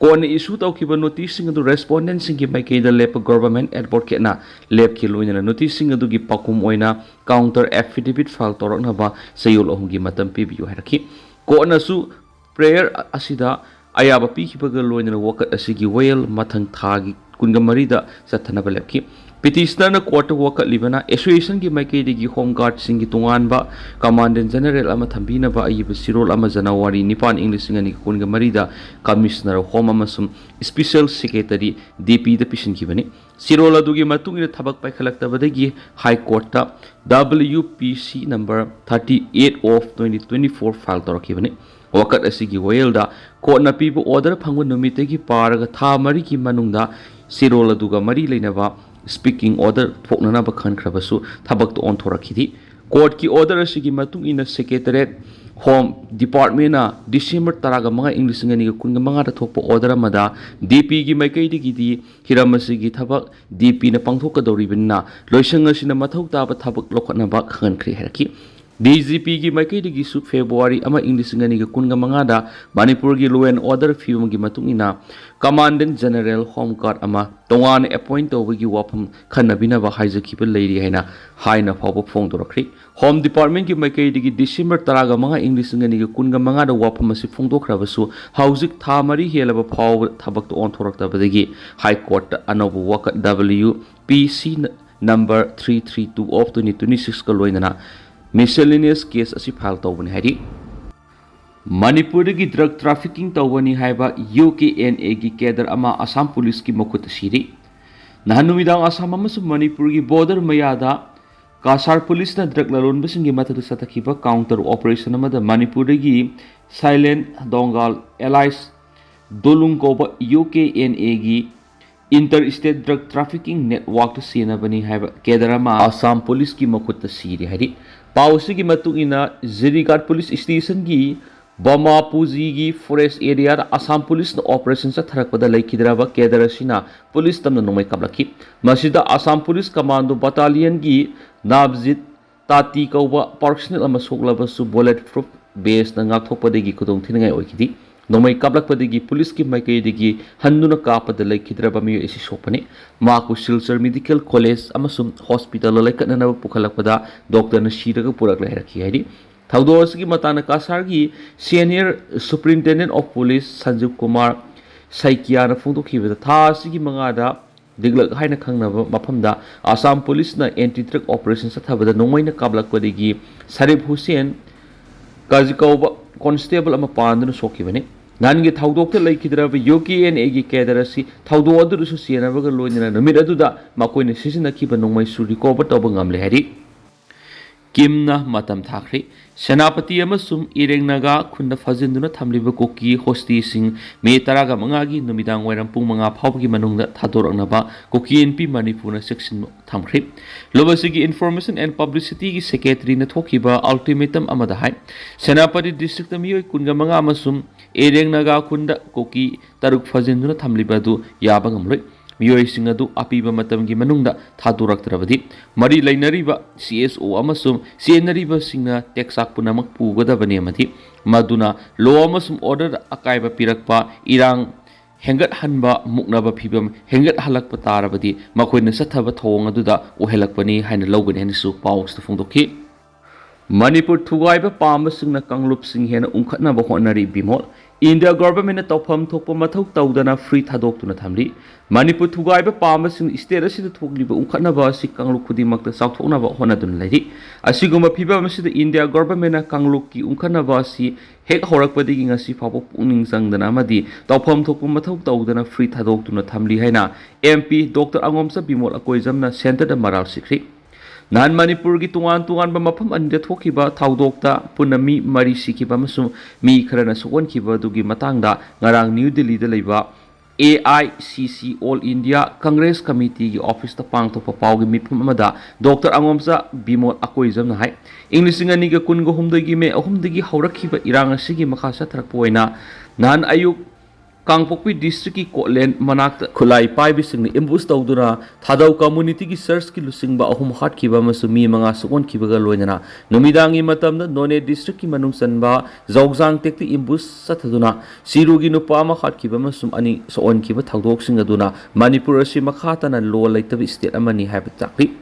Courtꯅ issue ꯇꯧꯈꯤꯕ noticeꯁꯤꯡ ꯑꯗꯨ respondentꯁꯤꯡꯒꯤ ꯃꯥꯏꯀꯩꯗ ꯂꯦꯞꯄ government advocateꯅ ꯂꯦꯞꯈꯤ꯫ ꯂꯣꯏꯅꯅ noticeꯁꯤꯡ ꯑꯗꯨꯒꯤ ꯄꯥꯎꯈꯨꯝ ꯑꯣꯏꯅ counter affidavit file ꯇꯧꯔꯛꯅꯕ ꯆꯌꯣꯜ ꯑꯍꯨꯝꯒꯤ ꯃꯇꯝ ꯄꯤꯕꯤꯌꯨ ꯍꯥꯏꯔꯛꯈꯤ꯫ Courtꯅꯁꯨ prayer ꯑꯁꯤꯗ ꯑꯌꯥꯕ ꯄꯤꯈꯤꯕꯒ ꯂꯣꯏꯅꯅ ꯋꯥꯀꯠ ꯑꯁꯤꯒꯤ ꯋꯥꯌꯦꯜ ꯃꯊꯪ ꯊꯥꯒꯤ ꯀꯨꯟꯒ ꯃꯔꯤꯗ ꯆꯠꯊꯅꯕ ꯂꯦꯞꯈꯤ꯫ Petitionerꯅ courtꯇ ꯋꯥꯀꯠꯂꯤꯕꯅ associationꯒꯤ ꯃꯥꯏꯀꯩꯗꯒꯤ Home Guardꯁꯤꯡꯒꯤ ꯇꯣꯉꯥꯟꯕ Commandant General ꯑꯃ ꯊꯝꯕꯤꯅꯕ ꯑꯏꯕ ꯆꯦꯔꯣꯜ ꯑꯃ January ꯅꯤꯄꯥꯟ, ꯏꯪ ꯂꯤꯁꯤꯡ ꯑꯅꯤꯒ ꯀꯨꯟꯒ ꯃꯔꯤꯗ Commissioner Home ꯑꯃꯁꯨꯡ Special Secretary D P ꯗ ꯄꯤꯁꯤꯟꯈꯤꯕꯅꯤ꯫ ꯆꯦꯔꯣꯜ ꯑꯗꯨꯒꯤ ꯃꯇꯨꯡ ꯏꯟꯅ ꯊꯕꯛ ꯄꯥꯏꯈꯠꯂꯛꯇꯕꯗꯒꯤ High Courtꯇ W P C number thirty eight of twenty twenty-four file ꯇꯧꯔꯛꯈꯤꯕꯅꯤ꯫ ꯋꯥꯀꯠ ꯑꯁꯤꯒꯤ ꯋꯥꯌꯦꯜꯗ courtꯅ ꯄꯤꯕ order ꯐꯪꯕ ꯅꯨꯃꯤꯠꯇꯒꯤ ꯄꯥꯔꯒ ꯊꯥ ꯃꯔꯤꯒꯤ ꯃꯅꯨꯡꯗ ꯆꯦꯔꯣꯜ ꯑꯗꯨꯒ ꯃꯔꯤ ꯂꯩꯅꯕ speaking order ꯊꯣꯛꯅꯅꯕ ꯈꯟꯈ꯭ꯔꯕꯁꯨ ꯊꯕꯛꯇ ꯑꯣꯟꯊꯣꯔꯛꯈꯤꯗꯦ꯫ Courtꯀꯤ order ꯑꯁꯤꯒꯤ ꯃꯇꯨꯡ ꯏꯟꯅ Secretariat Home Departmentꯅ December ꯇꯔꯥꯒ ꯃꯉꯥ, ꯏꯪ ꯂꯤꯁꯤꯡ ꯑꯅꯤꯒ ꯀꯨꯟꯒ ꯃꯉꯥꯗ ꯊꯣꯛꯄ order ꯑꯃꯗ D P ꯒꯤ ꯃꯥꯏꯀꯩꯗꯒꯤꯗꯤ ꯍꯤꯔꯝ ꯑꯁꯤꯒꯤ ꯊꯕꯛ D P ꯅ ꯄꯥꯡꯊꯣꯛꯀꯗꯧꯔꯤꯕꯅꯤꯅ ꯂꯣꯏꯁꯪ ꯑꯁꯤꯅ ꯃꯊꯧ ꯇꯥꯕ ꯊꯕꯛ ꯂꯧꯈꯠꯅꯕ ꯈꯪꯍꯟꯈ꯭ꯔꯦ ꯍꯥꯏꯔꯛꯈꯤ꯫ D G P ꯒꯤ ꯃꯥꯏꯀꯩꯗꯒꯤꯁꯨ February ꯑꯃ, ꯏꯪ ꯂꯤꯁꯤꯡ ꯑꯅꯤꯒ ꯀꯨꯟꯒ ꯃꯉꯥꯗ ꯃꯅꯤꯄꯨꯔꯒꯤ law and order ꯐꯤꯕꯝꯒꯤ ꯃꯇꯨꯡ ꯏꯟꯅ Commandant General Home Guard ꯑꯃ ꯇꯣꯉꯥꯟꯅ appoint ꯇꯧꯕꯒꯤ ꯋꯥꯐꯝ ꯈꯟꯅꯕꯤꯅꯕ ꯍꯥꯏꯖꯈꯤꯕ ꯂꯩꯔꯤ ꯍꯥꯏꯅ ꯍꯥꯏꯅ ꯐꯥꯎꯕ ꯐꯣꯡꯗꯣꯔꯛꯈ꯭ꯔꯤ꯫ Home Department ꯀꯤ ꯃꯥꯏꯀꯩꯗꯒꯤ December ꯇꯔꯥꯒ ꯃꯉꯥ, ꯏꯪ ꯂꯤꯁꯤꯡ ꯑꯅꯤꯒ ꯀꯨꯟꯒ ꯃꯉꯥꯗ ꯋꯥꯐꯝ ꯑꯁꯤ ꯐꯣꯡꯗꯣꯛꯈ꯭ꯔꯕꯁꯨ ꯍꯧꯖꯤꯛ ꯊꯥ ꯃꯔꯤ ꯍꯦꯜꯂꯕ ꯐꯥꯎꯕ ꯊꯕꯛꯇ ꯑꯣꯟꯊꯣꯔꯛꯇꯕꯗꯒꯤ High Courtꯇ ꯑꯅꯧꯕ ꯋꯥꯀꯠ W P C number three three two of twenty twenty-six ꯀ ꯂꯣꯏꯅꯅ miscellaneous case ꯑꯁꯤ file ꯇꯧꯕꯅꯤ ꯍꯥꯏꯔꯤ꯫ ꯃꯅꯤꯄꯨꯔꯗꯒꯤ drug trafficking ꯇꯧꯕꯅꯤ ꯍꯥꯏꯕ U K N A ꯒꯤ cadre ꯑꯃ ꯑꯁꯥꯝ ꯄꯨꯂꯤꯁꯀꯤ ꯃꯈꯨꯠꯇ ꯁꯤꯔꯤ꯫ ꯅꯍꯥꯟ ꯅꯨꯃꯤꯗꯥꯡ ꯑꯁꯥꯝ ꯑꯃꯁꯨꯡ ꯃꯅꯤꯄꯨꯔꯒꯤ border ꯃꯌꯥꯗ ꯀꯁꯥꯔ ꯄꯨꯂꯤꯁꯅ drug ꯂꯂꯣꯟꯕꯁꯤꯡꯒꯤ ꯃꯊꯛꯇ ꯆꯠꯊꯈꯤꯕ counter operation ꯑꯃꯗ ꯃꯅꯤꯄꯨꯔꯗꯒꯤ Silent Dongal alias ꯗꯣꯂꯨꯡ ꯀꯧꯕ ꯌꯨ ꯀꯦ ꯑꯦꯟ ꯑꯦꯒꯤ ꯏꯟꯇꯔ ꯁ꯭ꯇꯦꯠ ꯗ꯭ꯔꯒ ꯇ꯭ꯔꯥꯐꯤꯀꯤꯡ ꯅꯦꯠꯋꯥꯔꯛꯇ ꯁꯤꯖꯤꯟꯅꯕꯅꯤ ꯍꯥꯏꯕ ꯀꯦꯗꯔ ꯑꯃ ꯑꯁꯥꯝ ꯄꯨꯂꯤꯁꯀꯤ ꯃꯈꯨꯠꯇ ꯁꯤꯔꯦ ꯍꯥꯏꯔꯤ꯫ ꯄꯥꯎ ꯑꯁꯤꯒꯤ ꯃꯇꯨꯡ ꯏꯟꯅ ꯖꯤꯔꯤꯒꯥꯠ ꯄꯨꯂꯤꯁ ꯁ꯭ꯇꯦꯁꯟꯒꯤ ꯕꯃꯥꯄꯨꯖꯤꯒꯤ ꯐꯣꯔꯦꯁ ꯑꯦꯔꯤꯌꯥꯗ ꯑꯁꯥꯝ ꯄꯨꯂꯤꯁꯅ ꯑꯣꯄꯔꯦꯁꯟ ꯆꯠꯊꯔꯛꯄꯗ ꯂꯩꯈꯤꯗ꯭ꯔꯕ ꯀꯦꯗꯔ ꯑꯁꯤꯅ ꯄꯨꯂꯤꯁ ꯇꯝꯅ ꯅꯣꯡꯃꯩ ꯀꯥꯞꯂꯛꯈꯤ꯫ ꯃꯁꯤꯗ ꯑꯁꯥꯝ ꯄꯨꯂꯤꯁ ꯀꯃꯥꯟꯗꯣ ꯕꯇꯥꯂꯤꯌꯟꯒꯤ ꯅꯥꯕꯖꯤꯠ ꯇꯥꯇꯤ ꯀꯧꯕ ꯄꯥꯔꯁꯅꯦꯜ ꯑꯃ ꯁꯣꯛꯂꯕꯁꯨ ꯕꯨꯂꯦꯠ ꯄ꯭ꯔꯨꯐ ꯕꯦꯁꯅ ꯉꯥꯛꯊꯣꯛꯄꯗꯒꯤ ꯈꯨꯗꯣꯡ ꯊꯤꯅꯤꯡꯉꯥꯏ ꯑꯣꯏꯈꯤꯗꯦ꯫ ꯅꯣꯡꯃꯩ ꯀꯥꯞꯂꯛꯄꯗꯒꯤ ꯄꯨꯂꯤꯁꯀꯤ ꯃꯥꯏꯀꯩꯗꯒꯤ ꯍꯟꯗꯨꯅ ꯀꯥꯞꯄꯗ ꯂꯩꯈꯤꯗ꯭ꯔꯕ ꯃꯤꯑꯣꯏ ꯑꯁꯤ ꯁꯣꯛꯄꯅꯤ꯫ ꯃꯍꯥꯛꯄꯨ ꯁꯤꯜꯆꯔ ꯃꯦꯗꯤꯀꯦꯜ ꯀꯣꯂꯦꯖ ꯑꯃꯁꯨꯡ ꯍꯣꯁꯄꯤꯇꯥꯜꯗ ꯂꯥꯏꯀꯠꯅꯅꯕ ꯄꯨꯈꯠꯂꯛꯄꯗ ꯗꯣꯛꯇꯔꯅ ꯁꯤꯔꯒ ꯄꯨꯔꯛꯂꯦ ꯍꯥꯏꯔꯛꯈꯤ ꯍꯥꯏꯔꯤ꯫ ꯊꯧꯗꯣꯛ ꯑꯁꯤꯒꯤ ꯃꯇꯥꯡꯗ ꯀꯁꯥꯔꯒꯤ ꯁꯦꯅꯤꯌꯔ ꯁꯨꯄꯔꯤꯟꯇꯦꯟꯗꯦꯟ ꯑꯣꯐ ꯄꯨꯂꯤꯁ ꯁꯟꯖꯤꯕ ꯀꯨꯃꯥꯔ ꯁꯩꯀꯤꯌꯥꯅ ꯐꯣꯡꯗꯣꯛꯈꯤꯕꯗ ꯊꯥ ꯑꯁꯤꯒꯤ ꯃꯉꯥꯗ ꯗꯤꯒꯂꯛ ꯍꯥꯏꯅ ꯈꯪꯅꯕ ꯃꯐꯝꯗ ꯑꯁꯥꯝ ꯄꯨꯂꯤꯁꯅ ꯑꯦꯟꯇꯤ ꯗ꯭ꯔꯒ ꯑꯣꯄꯔꯦꯁꯟ ꯆꯠꯊꯕꯗ ꯅꯣꯡꯃꯩꯅ ꯀꯥꯞꯂꯛꯄꯗꯒꯤ ꯁꯔꯤꯐ ꯍꯨꯁꯦꯟ ꯀꯥꯖꯤ ꯀꯧꯕ ꯀꯣꯟꯁꯇꯦꯕꯜ ꯑꯃ ꯄꯥꯟꯗꯨꯅ ꯁꯣꯛꯈꯤꯕꯅꯤ꯫ ꯅꯍꯥꯟꯒꯤ ꯊꯧꯗꯣꯛꯇ ꯂꯩꯈꯤꯗ꯭ꯔꯕ ꯌꯨ ꯀꯦ ꯑꯦꯟ ꯑꯦꯒꯤ ꯀꯦꯗꯔ ꯑꯁꯤ ꯊꯧꯗꯣꯛ ꯑꯗꯨꯗꯁꯨ ꯆꯦꯟꯅꯕꯒ ꯂꯣꯏꯅꯅ ꯅꯨꯃꯤꯠ ꯑꯗꯨꯗ ꯃꯈꯣꯏꯅ ꯁꯤꯖꯤꯟꯅꯈꯤꯕ ꯅꯣꯡꯃꯩꯁꯨ ꯔꯤꯀꯣꯚꯔ ꯇꯧꯕ ꯉꯝꯂꯦ ꯍꯥꯏꯔꯤ꯫ ꯀꯤꯝꯅ ꯃꯇꯝ ꯊꯥꯈ꯭ꯔꯦ꯫ ꯁꯦꯅꯥꯄꯇꯤ ꯑꯃꯁꯨꯡ ꯏꯔꯦꯡ ꯅꯥꯒꯥ ꯈꯨꯟꯗ ꯐꯥꯖꯤꯟꯗꯨꯅ ꯊꯝꯂꯤꯕ ꯀꯨꯀꯤ ꯍꯣꯁꯇꯤꯁꯤꯡ ꯃꯦ ꯇꯔꯥꯒ ꯃꯉꯥꯒꯤ ꯅꯨꯃꯤꯗꯥꯡ ꯋꯥꯏꯔꯝ ꯄꯨꯡ ꯃꯉꯥ ꯐꯥꯎꯕꯒꯤ ꯃꯅꯨꯡꯗ ꯊꯥꯗꯣꯔꯛꯅꯕ ꯀꯨꯀꯤ ꯏꯟꯄꯤ ꯃꯅꯤꯄꯨꯔꯅ ꯆꯦꯛꯁꯤꯟꯕ ꯊꯝꯈ꯭ꯔꯦ꯫ ꯂꯨꯞ ꯑꯁꯤꯒꯤ ꯏꯟꯐꯣꯔꯃꯦꯁꯟ ꯑꯦꯟ ꯄꯕ꯭ꯂꯤꯁꯤꯇꯤꯒꯤ ꯁꯦꯀ꯭ꯔꯦꯇꯔꯤꯅ ꯊꯣꯛꯈꯤꯕ ꯑꯜꯇꯤꯃꯦꯇꯝ ꯑꯃꯗ ꯍꯥꯏ, ꯁꯦꯅꯥꯄꯇꯤ ꯗꯤꯁꯇ꯭ꯔꯤꯛꯇ ꯃꯤꯑꯣꯏ ꯀꯨꯟꯒ ꯃꯉꯥ ꯑꯃꯁꯨꯡ ꯏꯔꯦꯡ ꯅꯥꯒꯥ ꯈꯨꯟꯗ ꯀꯨꯀꯤ ꯇꯔꯨꯛ ꯐꯥꯖꯤꯟꯗꯨꯅ ꯊꯝꯂꯤꯕ ꯑꯗꯨ ꯌꯥꯕ ꯉꯝꯂꯣꯏ꯫ ꯃꯤꯑꯣꯏꯁꯤꯡ ꯑꯗꯨ ꯑꯄꯤꯕ ꯃꯇꯝꯒꯤ ꯃꯅꯨꯡꯗ ꯊꯥꯗꯣꯔꯛꯇ꯭ꯔꯕꯗꯤ ꯃꯔꯤ ꯂꯩꯅꯔꯤꯕ ꯁꯤ ꯑꯦꯁ ꯑꯣ ꯑꯃꯁꯨꯡ ꯆꯦꯟꯅꯔꯤꯕꯁꯤꯡꯅ ꯇꯦꯛꯆꯥꯛ ꯄꯨꯝꯅꯃꯛ ꯄꯨꯒꯗꯕꯅꯤ ꯑꯃꯗꯤ ꯃꯗꯨꯅ ꯂꯣ ꯑꯃꯁꯨꯡ ꯑꯣꯔꯗꯔꯗ ꯑꯀꯥꯏꯕ ꯄꯤꯔꯛꯄ, ꯏꯔꯥꯡ ꯍꯦꯟꯒꯠꯍꯟꯕ, ꯃꯨꯛꯅꯕ ꯐꯤꯚꯝ ꯍꯦꯟꯒꯠꯍꯜꯂꯛꯄ ꯇꯥꯔꯕꯗꯤ ꯃꯈꯣꯏꯅ ꯆꯠꯊꯕ ꯊꯧꯑꯣꯡ ꯑꯗꯨꯗ ꯑꯣꯏꯍꯜꯂꯛꯄꯅꯤ ꯍꯥꯏꯅ ꯂꯧꯒꯅꯤ ꯍꯥꯏꯅꯁꯨ ꯄꯥꯎ ꯑꯁꯤꯗ ꯐꯣꯡꯗꯣꯛꯈꯤ꯫ ꯃꯅꯤꯄꯨꯔ ꯊꯨꯒꯥꯏꯕ ꯄꯥꯝꯕꯁꯤꯡꯅ ꯀꯥꯡꯂꯨꯞꯁꯤꯡ ꯍꯦꯟꯅ ꯎꯪꯈꯠꯅꯕ ꯍꯣꯠꯅꯔꯤ ꯕꯤꯃꯣꯜ꯫ ꯏꯟꯗꯤꯌꯥ ꯒꯣꯚꯔꯟꯃꯦꯟꯠꯅ ꯇꯧꯐꯝ ꯊꯣꯛꯄ ꯃꯊꯧ ꯇꯧꯗꯅ ꯐ꯭ꯔꯤ ꯊꯥꯗꯣꯛꯇꯨꯅ ꯊꯝꯂꯤ꯫ ꯃꯅꯤꯄꯨꯔ ꯊꯨꯒꯥꯏꯕ ꯄꯥꯝꯕꯁꯤꯡꯅ ꯁ꯭ꯇꯦꯠ ꯑꯁꯤꯗ ꯊꯣꯛꯂꯤꯕ ꯎꯪꯈꯠꯅꯕ ꯑꯁꯤ ꯀꯥꯡꯂꯨꯞ ꯈꯨꯗꯤꯡꯃꯛꯇ ꯆꯥꯎꯊꯣꯛꯅꯕ ꯍꯣꯠꯅꯗꯨꯅ ꯂꯩꯔꯤ꯫ ꯑꯁꯤꯒꯨꯝꯕ ꯐꯤꯚꯝ ꯑꯁꯤꯗ ꯏꯟꯗꯤꯌꯥ ꯒꯣꯚꯔꯟꯃꯦꯟꯠꯅ ꯀꯥꯡꯂꯨꯞꯀꯤ ꯎꯪꯈꯠꯅꯕ ꯑꯁꯤ ꯍꯦꯛ ꯍꯧꯔꯛꯄꯗꯒꯤ ꯉꯁꯤ ꯐꯥꯎꯕ ꯄꯨꯛꯅꯤꯡ ꯆꯪꯗꯅ ꯑꯃꯗꯤ ꯇꯧꯐꯝ ꯊꯣꯛꯄ ꯃꯊꯧ ꯇꯧꯗꯅ ꯐ꯭ꯔꯤ ꯊꯥꯗꯣꯛꯇꯨꯅ ꯊꯝꯂꯤ ꯍꯥꯏꯅ ꯑꯦꯝ ꯄꯤ ꯗꯣꯛꯇꯔ ꯑꯉꯣꯝꯆꯥ ꯕꯤꯃꯣꯜ ꯑꯀꯣꯏꯖꯝꯅ ꯁꯦꯟꯇꯔꯗ ꯃꯔꯥꯜ ꯁꯤꯈ꯭ꯔꯤ꯫ ꯅꯍꯥꯟ ꯃꯅꯤꯄꯨꯔꯒꯤ ꯇꯣꯉꯥꯟ ꯇꯣꯉꯥꯟꯕ ꯃꯐꯝ ꯑꯅꯤꯗ ꯊꯣꯛꯈꯤꯕ ꯊꯧꯗꯣꯛꯇ ꯄꯨꯟꯅ ꯃꯤ ꯃꯔꯤ ꯁꯤꯈꯤꯕ ꯑꯃꯁꯨꯡ ꯃꯤ ꯈꯔꯅ ꯁꯣꯛꯍꯟꯈꯤꯕ ꯑꯗꯨꯒꯤ ꯃꯇꯥꯡꯗ ꯉꯔꯥꯡ ꯅ꯭ꯌꯨ ꯗꯤꯜꯂꯤꯗ ꯂꯩꯕ ꯑꯦ ꯑꯥꯏ ꯁꯤ ꯁꯤ All India Congress Committeeꯒꯤ ꯑꯣꯐꯤꯁꯇ ꯄꯥꯡꯊꯣꯛꯄ ꯄꯥꯎꯒꯤ ꯃꯤꯐꯝ ꯑꯃꯗ ꯗꯣꯛꯇꯔ ꯑꯉꯣꯝꯆꯥ ꯕꯤꯃꯣꯜ ꯑꯀꯣꯏꯖꯝꯅ ꯍꯥꯏ, ꯏꯪ ꯂꯤꯁꯤꯡ ꯑꯅꯤꯒ ꯀꯨꯟꯒ ꯍꯨꯝꯗꯣꯏꯒꯤ ꯃꯦ ꯑꯍꯨꯝꯗꯒꯤ ꯍꯧꯔꯛꯈꯤꯕ ꯏꯔꯥꯡ ꯑꯁꯤꯒꯤ ꯃꯈꯥ ꯆꯠꯊꯔꯛꯄ ꯑꯣꯏꯅ ꯅꯍꯥꯟ ꯑꯌꯨꯛ ꯀꯥꯡꯄꯣꯛꯄꯤ ꯗꯤꯁꯇ꯭ꯔꯤꯛꯀꯤ ꯀꯣꯠꯂꯦꯟ ꯃꯅꯥꯛꯇ ꯈꯨꯠꯂꯥꯏ ꯄꯥꯏꯕꯁꯤꯡꯅ ꯑꯦꯝꯕꯨꯁ ꯇꯧꯗꯨꯅ ꯊꯥꯗꯧ ꯀꯝꯃꯨꯅꯤꯇꯤꯒꯤ ꯆꯔꯆꯀꯤ ꯂꯨꯆꯤꯡꯕ ꯑꯍꯨꯝ ꯍꯥꯠꯈꯤꯕ ꯑꯃꯁꯨꯡ ꯃꯤ ꯃꯉꯥ ꯁꯣꯛꯍꯟꯈꯤꯕꯒ ꯂꯣꯏꯅꯅ ꯅꯨꯃꯤꯗꯥꯡꯒꯤ ꯃꯇꯝꯗ ꯅꯣꯅꯦ ꯗꯤꯁꯇ꯭ꯔꯤꯛꯀꯤ ꯃꯅꯨꯡ ꯆꯟꯕ ꯖꯧꯖꯥꯡ ꯇꯦꯛꯇ ꯑꯦꯝꯕꯨꯁ ꯆꯠꯊꯗꯨꯅ ꯁꯤꯔꯨꯒꯤ ꯅꯨꯄꯥ ꯑꯃ ꯍꯥꯠꯈꯤꯕ ꯑꯃꯁꯨꯡ ꯑꯅꯤ ꯁꯣꯛꯍꯟꯈꯤꯕ ꯊꯧꯗꯣꯛꯁꯤꯡ ꯑꯗꯨꯅ ꯃꯅꯤꯄꯨꯔ ꯑꯁꯤ ꯃꯈꯥ ꯇꯥꯅ ꯂꯣ ꯂꯩꯇꯕ ꯁ꯭ꯇꯦꯠ ꯑꯃꯅꯤ ꯍꯥꯏꯕ ꯇꯥꯛꯂꯤ꯫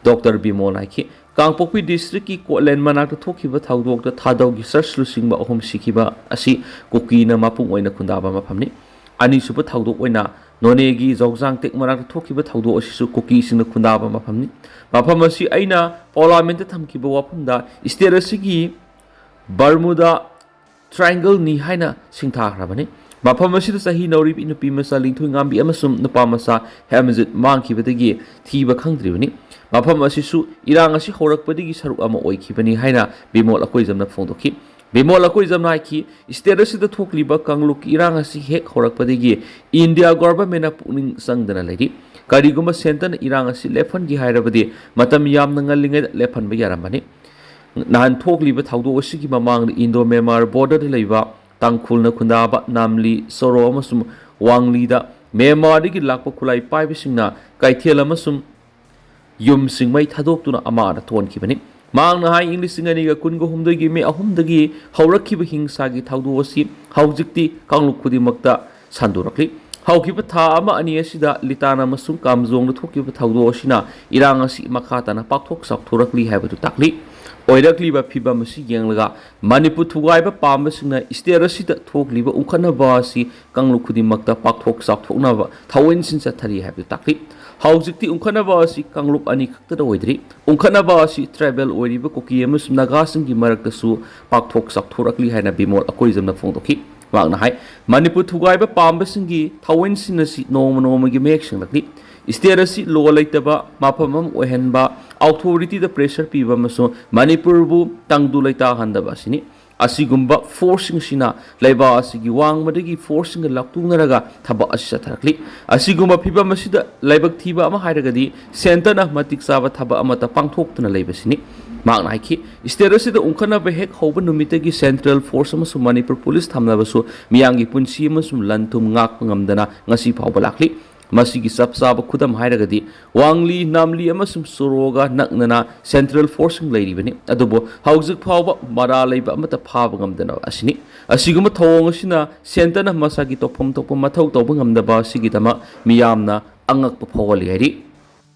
ꯗꯣꯛꯇꯔ ꯕꯤꯃꯣꯜꯅ ꯍꯥꯏꯈꯤ, ꯀꯥꯡꯄꯣꯛꯄꯤ ꯗꯤꯁꯇ꯭ꯔꯤꯛꯀꯤ ꯀꯣꯠꯂꯦꯟ ꯃꯅꯥꯛꯇ ꯊꯣꯛꯈꯤꯕ ꯊꯧꯗꯣꯛꯇ ꯊꯥꯗꯧꯒꯤ ꯆꯔꯆ ꯂꯨꯆꯤꯡꯕ ꯑꯍꯨꯝ ꯁꯤꯈꯤꯕ ꯑꯁꯤ ꯀꯨꯀꯤꯅ ꯃꯄꯨꯡ ꯑꯣꯏꯅ ꯈꯨꯟꯗꯥꯕ ꯃꯐꯝꯅꯤ꯫ ꯑꯅꯤꯁꯨꯕ ꯊꯧꯗꯣꯛ ꯑꯣꯏꯅ ꯅꯣꯅꯦꯒꯤ ꯖꯧꯖꯥꯡ ꯇꯦꯛ ꯃꯅꯥꯛꯇ ꯊꯣꯛꯈꯤꯕ ꯊꯧꯗꯣꯛ ꯑꯁꯤꯁꯨ ꯀꯨꯀꯤꯁꯤꯡꯅ ꯈꯨꯟꯗꯥꯕ ꯃꯐꯝꯅꯤ꯫ ꯃꯐꯝ ꯑꯁꯤ ꯑꯩꯅ ꯄꯥꯔꯂꯤꯌꯥꯃꯦꯟꯠꯇ ꯊꯝꯈꯤꯕ ꯋꯥꯐꯝꯗ ꯁ꯭ꯇꯦꯠ ꯑꯁꯤꯒꯤ ꯕꯔꯃꯨꯗꯥ ꯇ꯭ꯔꯥꯏꯡꯒꯜꯅꯤ ꯍꯥꯏꯅ ꯁꯤꯡꯊꯥꯈ꯭ꯔꯕꯅꯤ꯫ ꯃꯐꯝ ꯑꯁꯤꯗ ꯆꯍꯤ ꯅꯧꯔꯤꯕꯤ ꯅꯨꯄꯤ ꯃꯆꯥ ꯂꯤꯡꯊꯣꯏꯉꯥꯝꯕꯤ ꯑꯃꯁꯨꯡ ꯅꯨꯄꯥ ꯃꯆꯥ ꯍꯦꯃꯖꯤꯠ ꯃꯥꯡꯈꯤꯕꯗꯒꯤ ꯊꯤꯕ ꯈꯪꯗ꯭ꯔꯤꯕꯅꯤ꯫ ꯃꯐꯝ ꯑꯁꯤꯁꯨ ꯏꯔꯥꯡ ꯑꯁꯤ ꯍꯧꯔꯛꯄꯗꯒꯤ ꯁꯔꯨꯛ ꯑꯃ ꯑꯣꯏꯈꯤꯕꯅꯤ ꯍꯥꯏꯅ ꯕꯤꯃꯣꯜ ꯑꯀꯣꯏꯖꯝꯅ ꯐꯣꯡꯗꯣꯛꯈꯤ꯫ ꯕꯤꯃꯣꯜ ꯑꯀꯣꯏꯖꯝꯅ ꯍꯥꯏꯈꯤ, ꯁ꯭ꯇꯦꯠ ꯑꯁꯤꯗ ꯊꯣꯛꯂꯤꯕ ꯀꯥꯡꯂꯨꯞꯀꯤ ꯏꯔꯥꯡ ꯑꯁꯤ ꯍꯦꯛ ꯍꯧꯔꯛꯄꯗꯒꯤ ꯏꯟꯗꯤꯌꯥ ꯒꯣꯚꯔꯟꯃꯦꯟꯠꯅ ꯄꯨꯛꯅꯤꯡ ꯆꯪꯗꯅ ꯂꯩꯔꯤ꯫ ꯀꯔꯤꯒꯨꯝꯕ ꯁꯦꯟꯇꯔꯅ ꯏꯔꯥꯡ ꯑꯁꯤ ꯂꯦꯞꯍꯟꯒꯦ ꯍꯥꯏꯔꯕꯗꯤ ꯃꯇꯝ ꯌꯥꯝꯅ ꯉꯜꯂꯤꯉꯩꯗ ꯂꯦꯞꯍꯟꯕ ꯌꯥꯔꯝꯕꯅꯤ꯫ ꯅꯍꯥꯟ ꯊꯣꯛꯂꯤꯕ ꯊꯧꯗꯣꯛ ꯑꯁꯤꯒꯤ ꯃꯃꯥꯡꯗ ꯏꯟꯗꯣ ꯃ꯭ꯌꯥꯟꯃꯥꯔ ꯕꯣꯔꯗꯔꯗ ꯂꯩꯕ ꯇꯥꯡꯈꯨꯜꯅ ꯈꯨꯟꯗꯥꯕ ꯅꯥꯝꯂꯤ, ꯁꯣꯔꯣ ꯑꯃꯁꯨꯡ ꯋꯥꯡꯂꯤꯗ ꯃ꯭ꯌꯥꯟꯃꯥꯔꯗꯒꯤ ꯂꯥꯛꯄ ꯈꯨꯠꯂꯥꯏ ꯄꯥꯏꯕꯁꯤꯡꯅ ꯀꯩꯊꯦꯜ ꯑꯃꯁꯨꯡ ꯌꯨꯝꯁꯤꯡ ꯃꯩ ꯊꯥꯗꯣꯛꯇꯨꯅ ꯑꯃꯥꯅ ꯊꯣꯛꯍꯟꯈꯤꯕꯅꯤ꯫ ꯃꯍꯥꯛꯅ ꯍꯥꯏ, ꯏꯪ ꯂꯤꯁꯤꯡ ꯑꯅꯤꯒ ꯀꯨꯟꯒ ꯍꯨꯝꯗꯣꯏꯒꯤ ꯃꯦ ꯑꯍꯨꯝꯗꯒꯤ ꯍꯧꯔꯛꯈꯤꯕ ꯍꯤꯡꯁꯥꯒꯤ ꯊꯧꯗꯣꯛ ꯑꯁꯤ ꯍꯧꯖꯤꯛꯇꯤ ꯀꯥꯡꯂꯨꯞ ꯈꯨꯗꯤꯡꯃꯛꯇ ꯁꯟꯗꯣꯔꯛꯂꯤ꯫ ꯍꯧꯈꯤꯕ ꯊꯥ ꯑꯃ ꯑꯅꯤ ꯑꯁꯤꯗ ꯂꯤꯇꯥꯟ ꯑꯃꯁꯨꯡ ꯀꯥꯝꯖꯣꯡꯗ ꯊꯣꯛꯈꯤꯕ ꯊꯧꯗꯣꯛ ꯑꯁꯤꯅ ꯏꯔꯥꯡ ꯑꯁꯤ ꯃꯈꯥ ꯇꯥꯅ ꯄꯥꯛꯊꯣꯛ ꯆꯥꯎꯊꯣꯔꯛꯂꯤ ꯍꯥꯏꯕꯗꯨ ꯇꯥꯛꯂꯤ꯫ ꯑꯣꯏꯔꯛꯂꯤꯕ ꯐꯤꯚꯝ ꯑꯁꯤ ꯌꯦꯡꯂꯒ ꯃꯅꯤꯄꯨꯔ ꯊꯨꯒꯥꯏꯕ ꯄꯥꯝꯕꯁꯤꯡꯅ ꯁ꯭ꯇꯦꯠ ꯑꯁꯤꯗ ꯊꯣꯛꯂꯤꯕ ꯎꯪꯈꯠꯅꯕ ꯑꯁꯤ ꯀꯥꯡꯂꯨꯞ ꯈꯨꯗꯤꯡꯃꯛꯇ ꯄꯥꯛꯊꯣꯛ ꯆꯥꯎꯊꯣꯛꯅꯕ ꯊꯑꯣꯏꯟꯁꯤꯟ ꯆꯠꯊꯔꯤ ꯍꯥꯏꯕꯗꯨ ꯇꯥꯛꯂꯤ꯫ ꯍꯧꯖꯤꯛꯇꯤ ꯎꯪꯈꯠꯅꯕ ꯑꯁꯤ ꯀꯥꯡꯂꯨꯞ ꯑꯅꯤ ꯈꯛꯇꯗ ꯑꯣꯏꯗ꯭ꯔꯤ꯫ ꯎꯪꯈꯠꯅꯕ ꯑꯁꯤ ꯇ꯭ꯔꯥꯏꯕꯦꯜ ꯑꯣꯏꯔꯤꯕ ꯀꯨꯀꯤ ꯑꯃꯁꯨꯡ ꯅꯥꯒꯥꯁꯤꯡꯒꯤ ꯃꯔꯛꯇꯁꯨ ꯄꯥꯛꯊꯣꯛ ꯆꯥꯎꯊꯣꯔꯛꯂꯤ ꯍꯥꯏꯅ ꯕꯤꯃꯣꯜ ꯑꯀꯣꯏꯖꯝꯅ ꯐꯣꯡꯗꯣꯛꯈꯤ꯫ ꯃꯍꯥꯛꯅ ꯍꯥꯏ, ꯃꯅꯤꯄꯨꯔ ꯊꯨꯒꯥꯏꯕ ꯄꯥꯝꯕꯁꯤꯡꯒꯤ ꯊꯑꯣꯏꯟꯁꯤꯡ ꯑꯁꯤ ꯅꯣꯡꯃ ꯅꯣꯡꯃꯒꯤ ꯃꯌꯦꯛ ꯁꯦꯡꯂꯛꯂꯤ꯫ ꯁ꯭ꯇꯦꯠ ꯑꯁꯤ ꯂꯣ ꯂꯩꯇꯕ ꯃꯐꯝ ꯑꯃ ꯑꯣꯏꯍꯟꯕ, ꯑꯣꯊꯣꯔꯤꯇꯤꯗ ꯄ꯭ꯔꯦꯁꯔ ꯄꯤꯕ ꯑꯃꯁꯨꯡ ꯃꯅꯤꯄꯨꯔꯕꯨ ꯇꯪꯗꯨ ꯂꯩꯇꯥꯍꯟꯗꯕ ꯑꯁꯤꯅꯤ꯫ ꯑꯁꯤꯒꯨꯝꯕ ꯐꯣꯔꯁꯁꯤꯡ ꯑꯁꯤꯅ ꯂꯩꯕꯥꯛ ꯑꯁꯤꯒꯤ ꯋꯥꯡꯃꯗꯒꯤ ꯐꯣꯔꯁꯁꯤꯡꯒ ꯂꯥꯎꯇꯨꯅꯔꯒ ꯊꯕꯛ ꯑꯁꯤ ꯆꯠꯊꯔꯛꯂꯤ꯫ ꯑꯁꯤꯒꯨꯝꯕ ꯐꯤꯕꯝ ꯑꯁꯤꯗ ꯂꯥꯏꯕꯛ ꯊꯤꯕ ꯑꯃ ꯍꯥꯏꯔꯒꯗꯤ ꯁꯦꯟꯇꯔꯅ ꯃꯇꯤꯛ ꯆꯥꯕ ꯊꯕꯛ ꯑꯃꯠꯇ ꯄꯥꯡꯊꯣꯛꯇꯨꯅ ꯂꯩꯕꯁꯤꯅꯤ꯫ ꯃꯍꯥꯛꯅ ꯍꯥꯏꯈꯤ, ꯁ꯭ꯇꯦꯠ ꯑꯁꯤꯗ ꯎꯪꯈꯠꯅꯕ ꯍꯦꯛ ꯍꯧꯕ ꯅꯨꯃꯤꯠꯇꯒꯤ ꯁꯦꯟꯇ꯭ꯔꯦꯜ ꯐꯣꯔꯁ ꯑꯃꯁꯨꯡ ꯃꯅꯤꯄꯨꯔ ꯄꯨꯂꯤꯁ ꯊꯝꯅꯕꯁꯨ ꯃꯤꯌꯥꯝꯒꯤ ꯄꯨꯟꯁꯤ ꯑꯃꯁꯨꯡ ꯂꯟ ꯊꯨꯝ ꯉꯥꯛꯄ ꯉꯝꯗꯅ ꯉꯁꯤ ꯐꯥꯎꯕ ꯂꯥꯛꯂꯤ꯫ ꯃꯁꯤꯒꯤ ꯆꯞ ꯆꯥꯕ ꯈꯨꯗꯝ ꯍꯥꯏꯔꯒꯗꯤ ꯋꯥꯡꯂꯤ, ꯅꯥꯝꯂꯤ ꯑꯃꯁꯨꯡ ꯁꯣꯔꯣꯒ ꯅꯛꯅꯅ ꯁꯦꯟꯇ꯭ꯔꯦꯜ ꯐꯣꯔꯁꯁꯤꯡ ꯂꯩꯔꯤꯕꯅꯤ, ꯑꯗꯨꯕꯨ ꯍꯧꯖꯤꯛ ꯐꯥꯎꯕ ꯃꯔꯥ ꯂꯩꯕ ꯑꯃꯠꯇ ꯐꯥꯕ ꯉꯝꯗꯅ ꯑꯁꯤꯅꯤ꯫ ꯑꯁꯤꯒꯨꯝꯕ ꯊꯧꯑꯣꯡ ꯑꯁꯤꯅ ꯁꯦꯟꯇꯔꯅ ꯃꯁꯥꯒꯤ ꯇꯧꯐꯝ ꯊꯣꯛꯄ ꯃꯊꯧ ꯇꯧꯕ ꯉꯝꯗꯕ ꯑꯁꯤꯒꯤꯗꯃꯛ ꯃꯤꯌꯥꯝꯅ ꯑꯉꯛꯄ ꯐꯥꯎꯍꯜꯂꯤ ꯍꯥꯏꯔꯤ꯫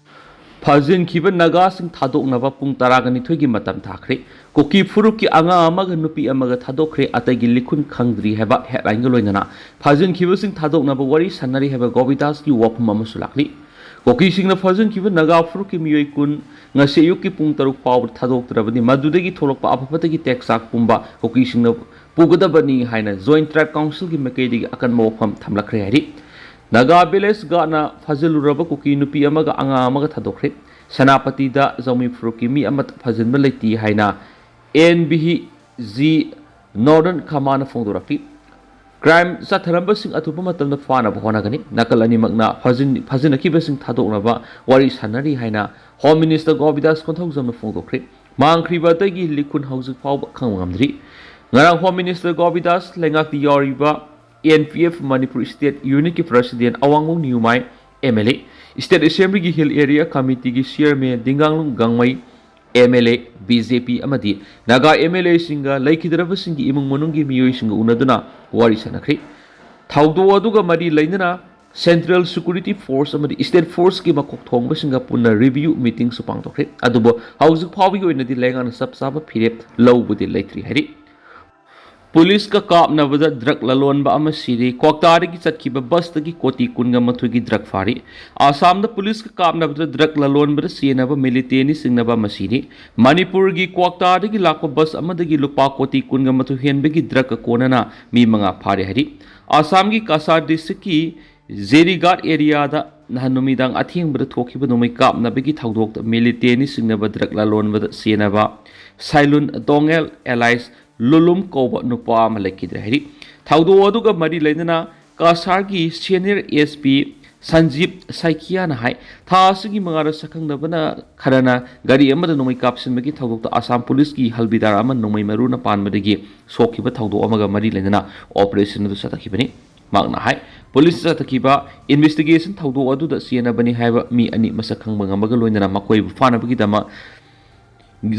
ꯐꯥꯖꯤꯟꯈꯤꯕ ꯅꯥꯒꯥꯁꯤꯡ ꯊꯥꯗꯣꯛꯅꯕ ꯄꯨꯡ ꯇꯔꯥꯒꯅꯤꯊꯣꯏꯒꯤ ꯃꯇꯝ ꯊꯥꯈ꯭ꯔꯦ꯫ ꯀꯨꯀꯤ ꯐꯨꯔꯨꯞꯀꯤ ꯑꯉꯥꯡ ꯑꯃꯒ ꯅꯨꯄꯤ ꯑꯃꯒ ꯊꯥꯗꯣꯛꯈ꯭ꯔꯦ, ꯑꯇꯩꯒꯤ ꯂꯤꯈꯨꯟ ꯈꯪꯗ꯭ꯔꯤ ꯍꯥꯏꯕ ꯍꯦꯗꯂꯥꯏꯟꯒ ꯂꯣꯏꯅꯅ ꯐꯥꯖꯤꯟꯈꯤꯕꯁꯤꯡ ꯊꯥꯗꯣꯛꯅꯕ ꯋꯥꯔꯤ ꯁꯥꯟꯅꯔꯤ ꯍꯥꯏꯕ ꯒꯣꯕꯤꯗꯥꯁꯀꯤ ꯋꯥꯐꯝ ꯑꯃꯁꯨ ꯂꯥꯛꯂꯤ꯫ ꯀꯨꯀꯤꯁꯤꯡꯅ ꯐꯥꯖꯤꯟꯈꯤꯕ ꯅꯥꯒꯥ ꯐꯨꯔꯨꯞꯀꯤ ꯃꯤꯑꯣꯏ ꯀꯨꯟ ꯉꯁꯤ ꯑꯌꯨꯛꯀꯤ ꯄꯨꯡ ꯇꯔꯨꯛ ꯐꯥꯎꯕꯗ ꯊꯥꯗꯣꯛꯇ꯭ꯔꯕꯗꯤ ꯃꯗꯨꯗꯒꯤ ꯊꯣꯛꯂꯛꯄ ꯑꯐ ꯐꯠꯇꯒꯤ ꯇꯦꯛꯆꯥꯛ ꯄꯨꯝꯕ ꯀꯨꯀꯤꯁꯤꯡꯅ ꯄꯨꯒꯗꯕꯅꯤ ꯍꯥꯏꯅ ꯖꯣꯏꯟꯠ ꯇ꯭ꯔꯥꯏꯕ ꯀꯥꯎꯟꯁꯤꯜꯒꯤ ꯃꯥꯏꯀꯩꯗꯒꯤ ꯑꯀꯟꯕ ꯋꯥꯐꯝ ꯊꯝꯂꯛꯈ꯭ꯔꯦ ꯍꯥꯏꯔꯤ꯫ ꯅꯥꯒꯥ ꯚꯤꯂꯦꯖ ꯒꯥꯔꯗꯅ ꯐꯥꯖꯤꯜꯂꯨꯔꯕ ꯀꯨꯀꯤ ꯅꯨꯄꯤ ꯑꯃꯒ ꯑꯉꯥꯡ ꯑꯃꯒ ꯊꯥꯗꯣꯛꯈ꯭ꯔꯦ꯫ ꯁꯦꯅꯥꯄꯇꯤꯗ ꯖꯥꯃꯣꯏ ꯐꯨꯔꯨꯞꯀꯤ ꯃꯤ ꯑꯃꯠꯇ ꯐꯥꯖꯤꯟꯕ ꯂꯩꯇꯦ ꯍꯥꯏꯅ ꯑꯦꯟ ꯚꯤ ꯖꯤ ꯅꯣꯔꯗꯔꯟ ꯀꯃꯥꯟꯅ ꯐꯣꯡꯗꯣꯔꯛꯈꯤ꯫ ꯀ꯭ꯔꯥꯏꯝ ꯆꯠꯊꯔꯝꯕꯁꯤꯡ ꯑꯊꯨꯕ ꯃꯇꯝꯗ ꯐꯥꯅꯕ ꯍꯣꯠꯅꯒꯅꯤ꯫ ꯅꯥꯀꯜ ꯑꯅꯤꯃꯛꯅ ꯐꯥꯖꯤꯟ-, ꯐꯥꯖꯤꯟꯅꯈꯤꯕꯁꯤꯡ ꯊꯥꯗꯣꯛꯅꯕ ꯋꯥꯔꯤ ꯁꯥꯟꯅꯔꯤ ꯍꯥꯏꯅ ꯍꯣꯝ ꯃꯤꯅꯤꯁꯇꯔ ꯒꯣꯕꯤꯗꯥꯁ ꯀꯣꯟꯊꯧꯖꯝꯅ ꯐꯣꯡꯗꯣꯛꯈ꯭ꯔꯦ꯫ ꯃꯥꯡꯈ꯭ꯔꯤꯕ ꯑꯇꯩꯒꯤ ꯂꯤꯈꯨꯟ ꯍꯧꯖꯤꯛ ꯐꯥꯎꯕ ꯈꯪꯕ ꯉꯝꯗ꯭ꯔꯤ꯫ ꯉꯔꯥꯡ ꯍꯣꯝ ꯃꯤꯅꯤꯁꯇꯔ ꯒꯣꯕꯤꯗꯥꯁ ꯂꯩꯉꯥꯛꯇ ꯌꯥꯎꯔꯤꯕ N P F Manipur state ꯌꯨꯅꯤꯠꯀꯤ president Awangbam Nyumai M L A, state ꯑꯦꯁꯦꯝꯕ꯭ꯂꯤꯒꯤ ꯍꯤꯜ ꯑꯦꯔꯤꯌꯥ ꯀꯃꯤꯇꯤꯒꯤ chairman Dingganglung Gangmei M L A, B J P ꯑꯃꯗꯤ ꯅꯥꯒꯥ ꯑꯦꯝ ꯑꯦꯜ ꯑꯦꯁꯤꯡꯒ ꯂꯩꯈꯤꯗ꯭ꯔꯕꯁꯤꯡꯒꯤ ꯏꯃꯨꯡ ꯃꯅꯨꯡꯒꯤ ꯃꯤꯑꯣꯏꯁꯤꯡꯒ ꯎꯅꯗꯨꯅ ꯋꯥꯔꯤ ꯁꯥꯟꯅꯈ꯭ꯔꯤ꯫ ꯊꯧꯗꯣꯛ ꯑꯗꯨꯒ ꯃꯔꯤ ꯂꯩꯅꯅ ꯁꯦꯟꯇ꯭ꯔꯦꯜ ꯁꯦꯀ꯭ꯌꯨꯔꯤꯇꯤ ꯐꯣꯔꯁ ꯑꯃꯗꯤ ꯁ꯭ꯇꯦꯠ ꯐꯣꯔꯁꯀꯤ ꯃꯀꯣꯛ ꯊꯣꯡꯕꯁꯤꯡꯒ ꯄꯨꯟꯅ ꯔꯤꯚꯤꯌꯨ ꯃꯤꯇꯤꯡꯁꯨ ꯄꯥꯡꯊꯣꯛꯈ꯭ꯔꯦ꯫ ꯑꯗꯨꯕꯨ ꯍꯧꯖꯤꯛ ꯐꯥꯎꯕꯒꯤ ꯑꯣꯏꯅꯗꯤ ꯂꯩꯉꯥꯛꯅ ꯆꯞ ꯆꯥꯕ ꯐꯤꯔꯦꯞ ꯂꯧꯕꯗꯤ ꯂꯩꯇ꯭ꯔꯤ ꯍꯥꯏꯔꯤ꯫ ꯄꯨꯂꯤꯁꯀ ꯀꯥꯞꯅꯕꯗ ꯗ꯭ꯔꯒ ꯂꯂꯣꯟꯕ ꯑꯃ ꯁꯤꯔꯦ꯫ ꯀ꯭ꯋꯥꯛꯇꯥꯗꯒꯤ ꯆꯠꯈꯤꯕ ꯕꯁꯇꯒꯤ ꯀꯣꯇꯤ ꯀꯨꯟꯒ ꯃꯥꯊꯣꯏꯒꯤ ꯗ꯭ꯔꯒ ꯐꯥꯔꯤ꯫ ꯑꯁꯥꯝꯗ ꯄꯨꯂꯤꯁꯀ ꯀꯥꯞꯅꯕꯗ ꯗ꯭ꯔꯒ ꯂꯂꯣꯟꯕꯗ ꯆꯦꯟꯅꯕ ꯃꯤꯂꯤꯇꯦꯟꯅꯤ ꯆꯤꯡꯅꯕ ꯑꯃ ꯁꯤꯔꯤ꯫ ꯃꯅꯤꯄꯨꯔꯒꯤ ꯀ꯭ꯋꯥꯛꯇꯥꯗꯒꯤ ꯂꯥꯛꯄ ꯕꯁ ꯑꯃꯗꯒꯤ ꯂꯨꯄꯥ ꯀꯣꯇꯤ ꯀꯨꯟꯒ ꯃꯥꯊꯣꯏ ꯍꯦꯟꯕꯒꯤ ꯗ꯭ꯔꯒ ꯀꯣꯟꯅꯅ ꯃꯤ ꯃꯉꯥ ꯐꯥꯔꯦ ꯍꯥꯏꯔꯤ꯫ ꯑꯁꯥꯝꯒꯤ ꯀꯁꯥꯔ ꯗꯤꯁꯇ꯭ꯔꯤꯛꯀꯤ ꯖꯦꯔꯤꯒꯥꯠ ꯑꯦꯔꯤꯌꯥꯗ ꯅꯍꯥꯟ ꯅꯨꯃꯤꯗꯥꯡ ꯑꯊꯦꯡꯕꯗ ꯊꯣꯛꯈꯤꯕ ꯅꯣꯡꯃꯩ ꯀꯥꯞꯅꯕꯒꯤ ꯊꯧꯗꯣꯛꯇ ꯃꯤꯂꯤꯇꯦꯅꯤ ꯆꯤꯡꯅꯕ ꯗ꯭ꯔꯒ ꯂꯂꯣꯟꯕꯗ ꯆꯦꯟꯅꯕ ꯁꯥꯏꯂꯨꯟ ꯗꯣꯉꯦꯜ ꯑꯦꯂꯥꯏꯁ ꯂꯨꯂꯨꯝ ꯀꯧꯕ ꯅꯨꯄꯥ ꯑꯃ ꯂꯩꯈꯤꯗ꯭ꯔꯦ ꯍꯥꯏꯔꯤ꯫ ꯊꯧꯗꯣꯛ ꯑꯗꯨꯒ ꯃꯔꯤ ꯂꯩꯅꯅ ꯀꯁꯥꯔꯒꯤ ꯁꯦꯅꯤꯌꯔ ꯑꯦꯁ ꯄꯤ ꯁꯟꯖꯤꯞ ꯁꯥꯏꯀꯤꯌꯥꯅ ꯍꯥꯏ, ꯊꯥ ꯑꯁꯤꯒꯤ ꯃꯉꯥꯗ ꯁꯛꯈꯪꯅꯕꯅ ꯈꯔꯅ ꯒꯥꯔꯤ ꯑꯃꯗ ꯅꯣꯡꯃꯩ ꯀꯥꯞꯁꯤꯟꯕꯒꯤ ꯊꯧꯗꯣꯛꯇ ꯑꯁꯥꯝ ꯄꯨꯂꯤꯁꯀꯤ ꯍꯜꯕꯤꯗꯥꯔ ꯑꯃ ꯅꯣꯡꯃꯩ ꯃꯔꯨꯅ ꯄꯥꯟꯕꯗꯒꯤ ꯁꯣꯛꯈꯤꯕ ꯊꯧꯗꯣꯛ ꯑꯃꯒ ꯃꯔꯤ ꯂꯩꯅꯅ ꯑꯣꯄꯔꯦꯁꯟ ꯑꯗꯨ ꯆꯠꯊꯈꯤꯕꯅꯤ꯫ ꯃꯍꯥꯛꯅ ꯍꯥꯏ, ꯄꯨꯂꯤꯁꯅ ꯆꯠꯊꯈꯤꯕ ꯏꯟꯚꯦꯁꯇꯤꯒꯦꯁꯟ ꯊꯧꯗꯣꯛ ꯑꯗꯨꯗ ꯆꯦꯟꯅꯕꯅꯤ ꯍꯥꯏꯕ ꯃꯤ ꯑꯅꯤ ꯃꯁꯛ ꯈꯪꯕ ꯉꯝꯃꯒ ꯂꯣꯏꯅꯅ ꯃꯈꯣꯏꯕꯨ ꯐꯥꯅꯕꯒꯤꯗꯃꯛ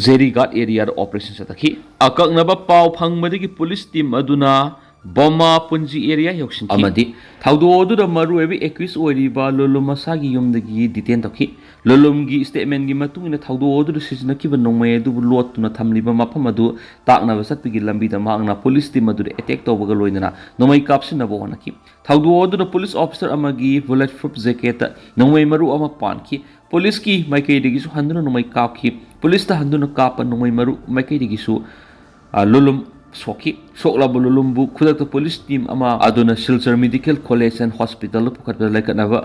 ꯖꯦꯔꯤꯒꯥꯠ ꯑꯦꯔꯤꯌꯥꯗ ꯑꯣꯄꯔꯦꯁꯟ ꯆꯠꯊꯈꯤ꯫ ꯑꯀꯛꯅꯕ ꯄꯥꯎ ꯐꯪꯕꯗꯒꯤ ꯄꯨꯂꯤꯁ ꯇꯤꯝ ꯑꯗꯨꯅ ꯕꯣꯃꯥ ꯄꯨꯟꯖꯤ ꯑꯦꯔꯤꯌꯥ ꯌꯧꯁꯤꯟꯈꯤ ꯑꯃꯗꯤ ꯊꯧꯗꯣꯛ ꯑꯗꯨꯗ ꯃꯔꯨꯑꯣꯏꯕ ꯑꯦꯀ꯭ꯌꯨꯁ ꯑꯣꯏꯔꯤꯕ ꯂꯨꯂꯨꯝ ꯃꯁꯥꯒꯤ ꯌꯨꯝꯗꯒꯤ ꯗꯤꯇꯦꯟ ꯇꯧꯈꯤ꯫ ꯂꯨꯂꯨꯝꯒꯤ ꯁ꯭ꯇꯦꯠꯃꯦꯟꯒꯤ ꯃꯇꯨꯡ ꯏꯟꯅ ꯊꯧꯗꯣꯛ ꯑꯗꯨꯗ ꯁꯤꯖꯤꯟꯅꯈꯤꯕ ꯅꯣꯡꯃꯩ ꯑꯗꯨꯕꯨ ꯂꯣꯠꯇꯨꯅ ꯊꯝꯂꯤꯕ ꯃꯐꯝ ꯑꯗꯨ ꯇꯥꯛꯅꯕ ꯆꯠꯄꯒꯤ ꯂꯝꯕꯤꯗ ꯃꯍꯥꯛꯅ ꯄꯨꯂꯤꯁ ꯇꯤꯝ ꯑꯗꯨꯗ ꯑꯦꯇꯦꯛ ꯇꯧꯕꯒ ꯂꯣꯏꯅꯅ ꯅꯣꯡꯃꯩ ꯀꯥꯞꯁꯤꯟꯅꯕ ꯍꯣꯠꯅꯈꯤ꯫ ꯊꯧꯗꯣꯛ ꯑꯗꯨꯗ ꯄꯨꯂꯤꯁ ꯑꯣꯐꯤꯁꯔ ꯑꯃꯒꯤ ꯕꯨꯂꯦꯠ ꯄ꯭ꯔꯨꯐ ꯖꯦꯀꯦꯠꯇ ꯅꯣꯡꯃꯩ ꯃꯔꯨ ꯑꯃ ꯄꯥꯟꯈꯤ꯫ ꯄꯨꯂꯤꯁꯀꯤ ꯃꯥꯏꯀꯩꯗꯒꯤꯁꯨ ꯍꯟꯗꯨꯅ ꯅꯣꯡꯃꯩ ꯀꯥꯞꯈꯤ꯫ ꯄꯨꯂꯤꯁꯇ ꯍꯟꯗꯨꯅ ꯀꯥꯞꯄ ꯅꯣꯡꯃꯩ ꯃꯔꯨ ꯃꯥꯏꯀꯩꯗꯒꯤꯁꯨ, ꯑ, ꯂꯨꯂꯨꯝ ꯁꯣꯛꯈꯤ꯫ ꯁꯣꯛꯂꯕ ꯂꯨꯂꯨꯝꯕꯨ ꯈꯨꯗꯛꯇ ꯄꯨꯂꯤꯁ ꯇꯤꯝ ꯑꯃ ꯑꯗꯨꯅ ꯁꯤꯜꯆꯔ ꯃꯦꯗꯤꯀꯦꯜ ꯀꯣꯂꯦꯖ ꯑꯦꯟ ꯍꯣꯁꯄꯤꯇꯥꯜꯗ ꯄꯨꯈꯠꯄꯗ ꯂꯩꯈꯠꯅꯕ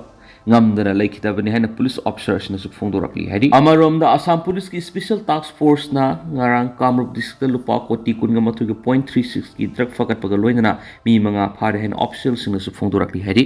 ꯉꯝꯗꯅ ꯂꯩꯈꯤꯗꯕꯅꯤ ꯍꯥꯏꯅ ꯄꯨꯂꯤꯁ ꯑꯣꯐꯤꯁꯔꯁꯤꯡꯅꯁꯨ ꯐꯣꯡꯗꯣꯔꯛꯂꯤ ꯍꯥꯏꯔꯤ꯫ ꯑꯃꯔꯣꯝꯗ ꯑꯁꯥꯝ ꯄꯨꯂꯤꯁꯀꯤ ꯁ꯭ꯄꯦꯁꯦꯜ ꯇꯥꯁꯛ ꯐꯣꯔꯁꯅ ꯉꯔꯥꯡ ꯀꯥꯃꯔꯨꯞ ꯗꯤꯁꯇ꯭ꯔꯤꯛꯇ ꯂꯨꯄꯥ ꯀꯣꯇꯤ ꯀꯨꯟꯒ ꯃꯥꯊꯣꯏꯒꯤ ꯄꯣꯏꯟ ꯊ꯭ꯔꯤ ꯁꯤꯛꯁꯀꯤ ꯗ꯭ꯔꯒ ꯐꯥꯒꯠꯄꯒ ꯂꯣꯏꯅꯅ ꯃꯤ ꯃꯉꯥ ꯐꯥꯔꯦ ꯍꯥꯏꯅ ꯑꯣꯐꯤꯁꯤꯌꯦꯜꯁꯤꯡꯅꯁꯨ ꯐꯣꯡꯗꯣꯔꯛꯂꯤ ꯍꯥꯏꯔꯤ꯫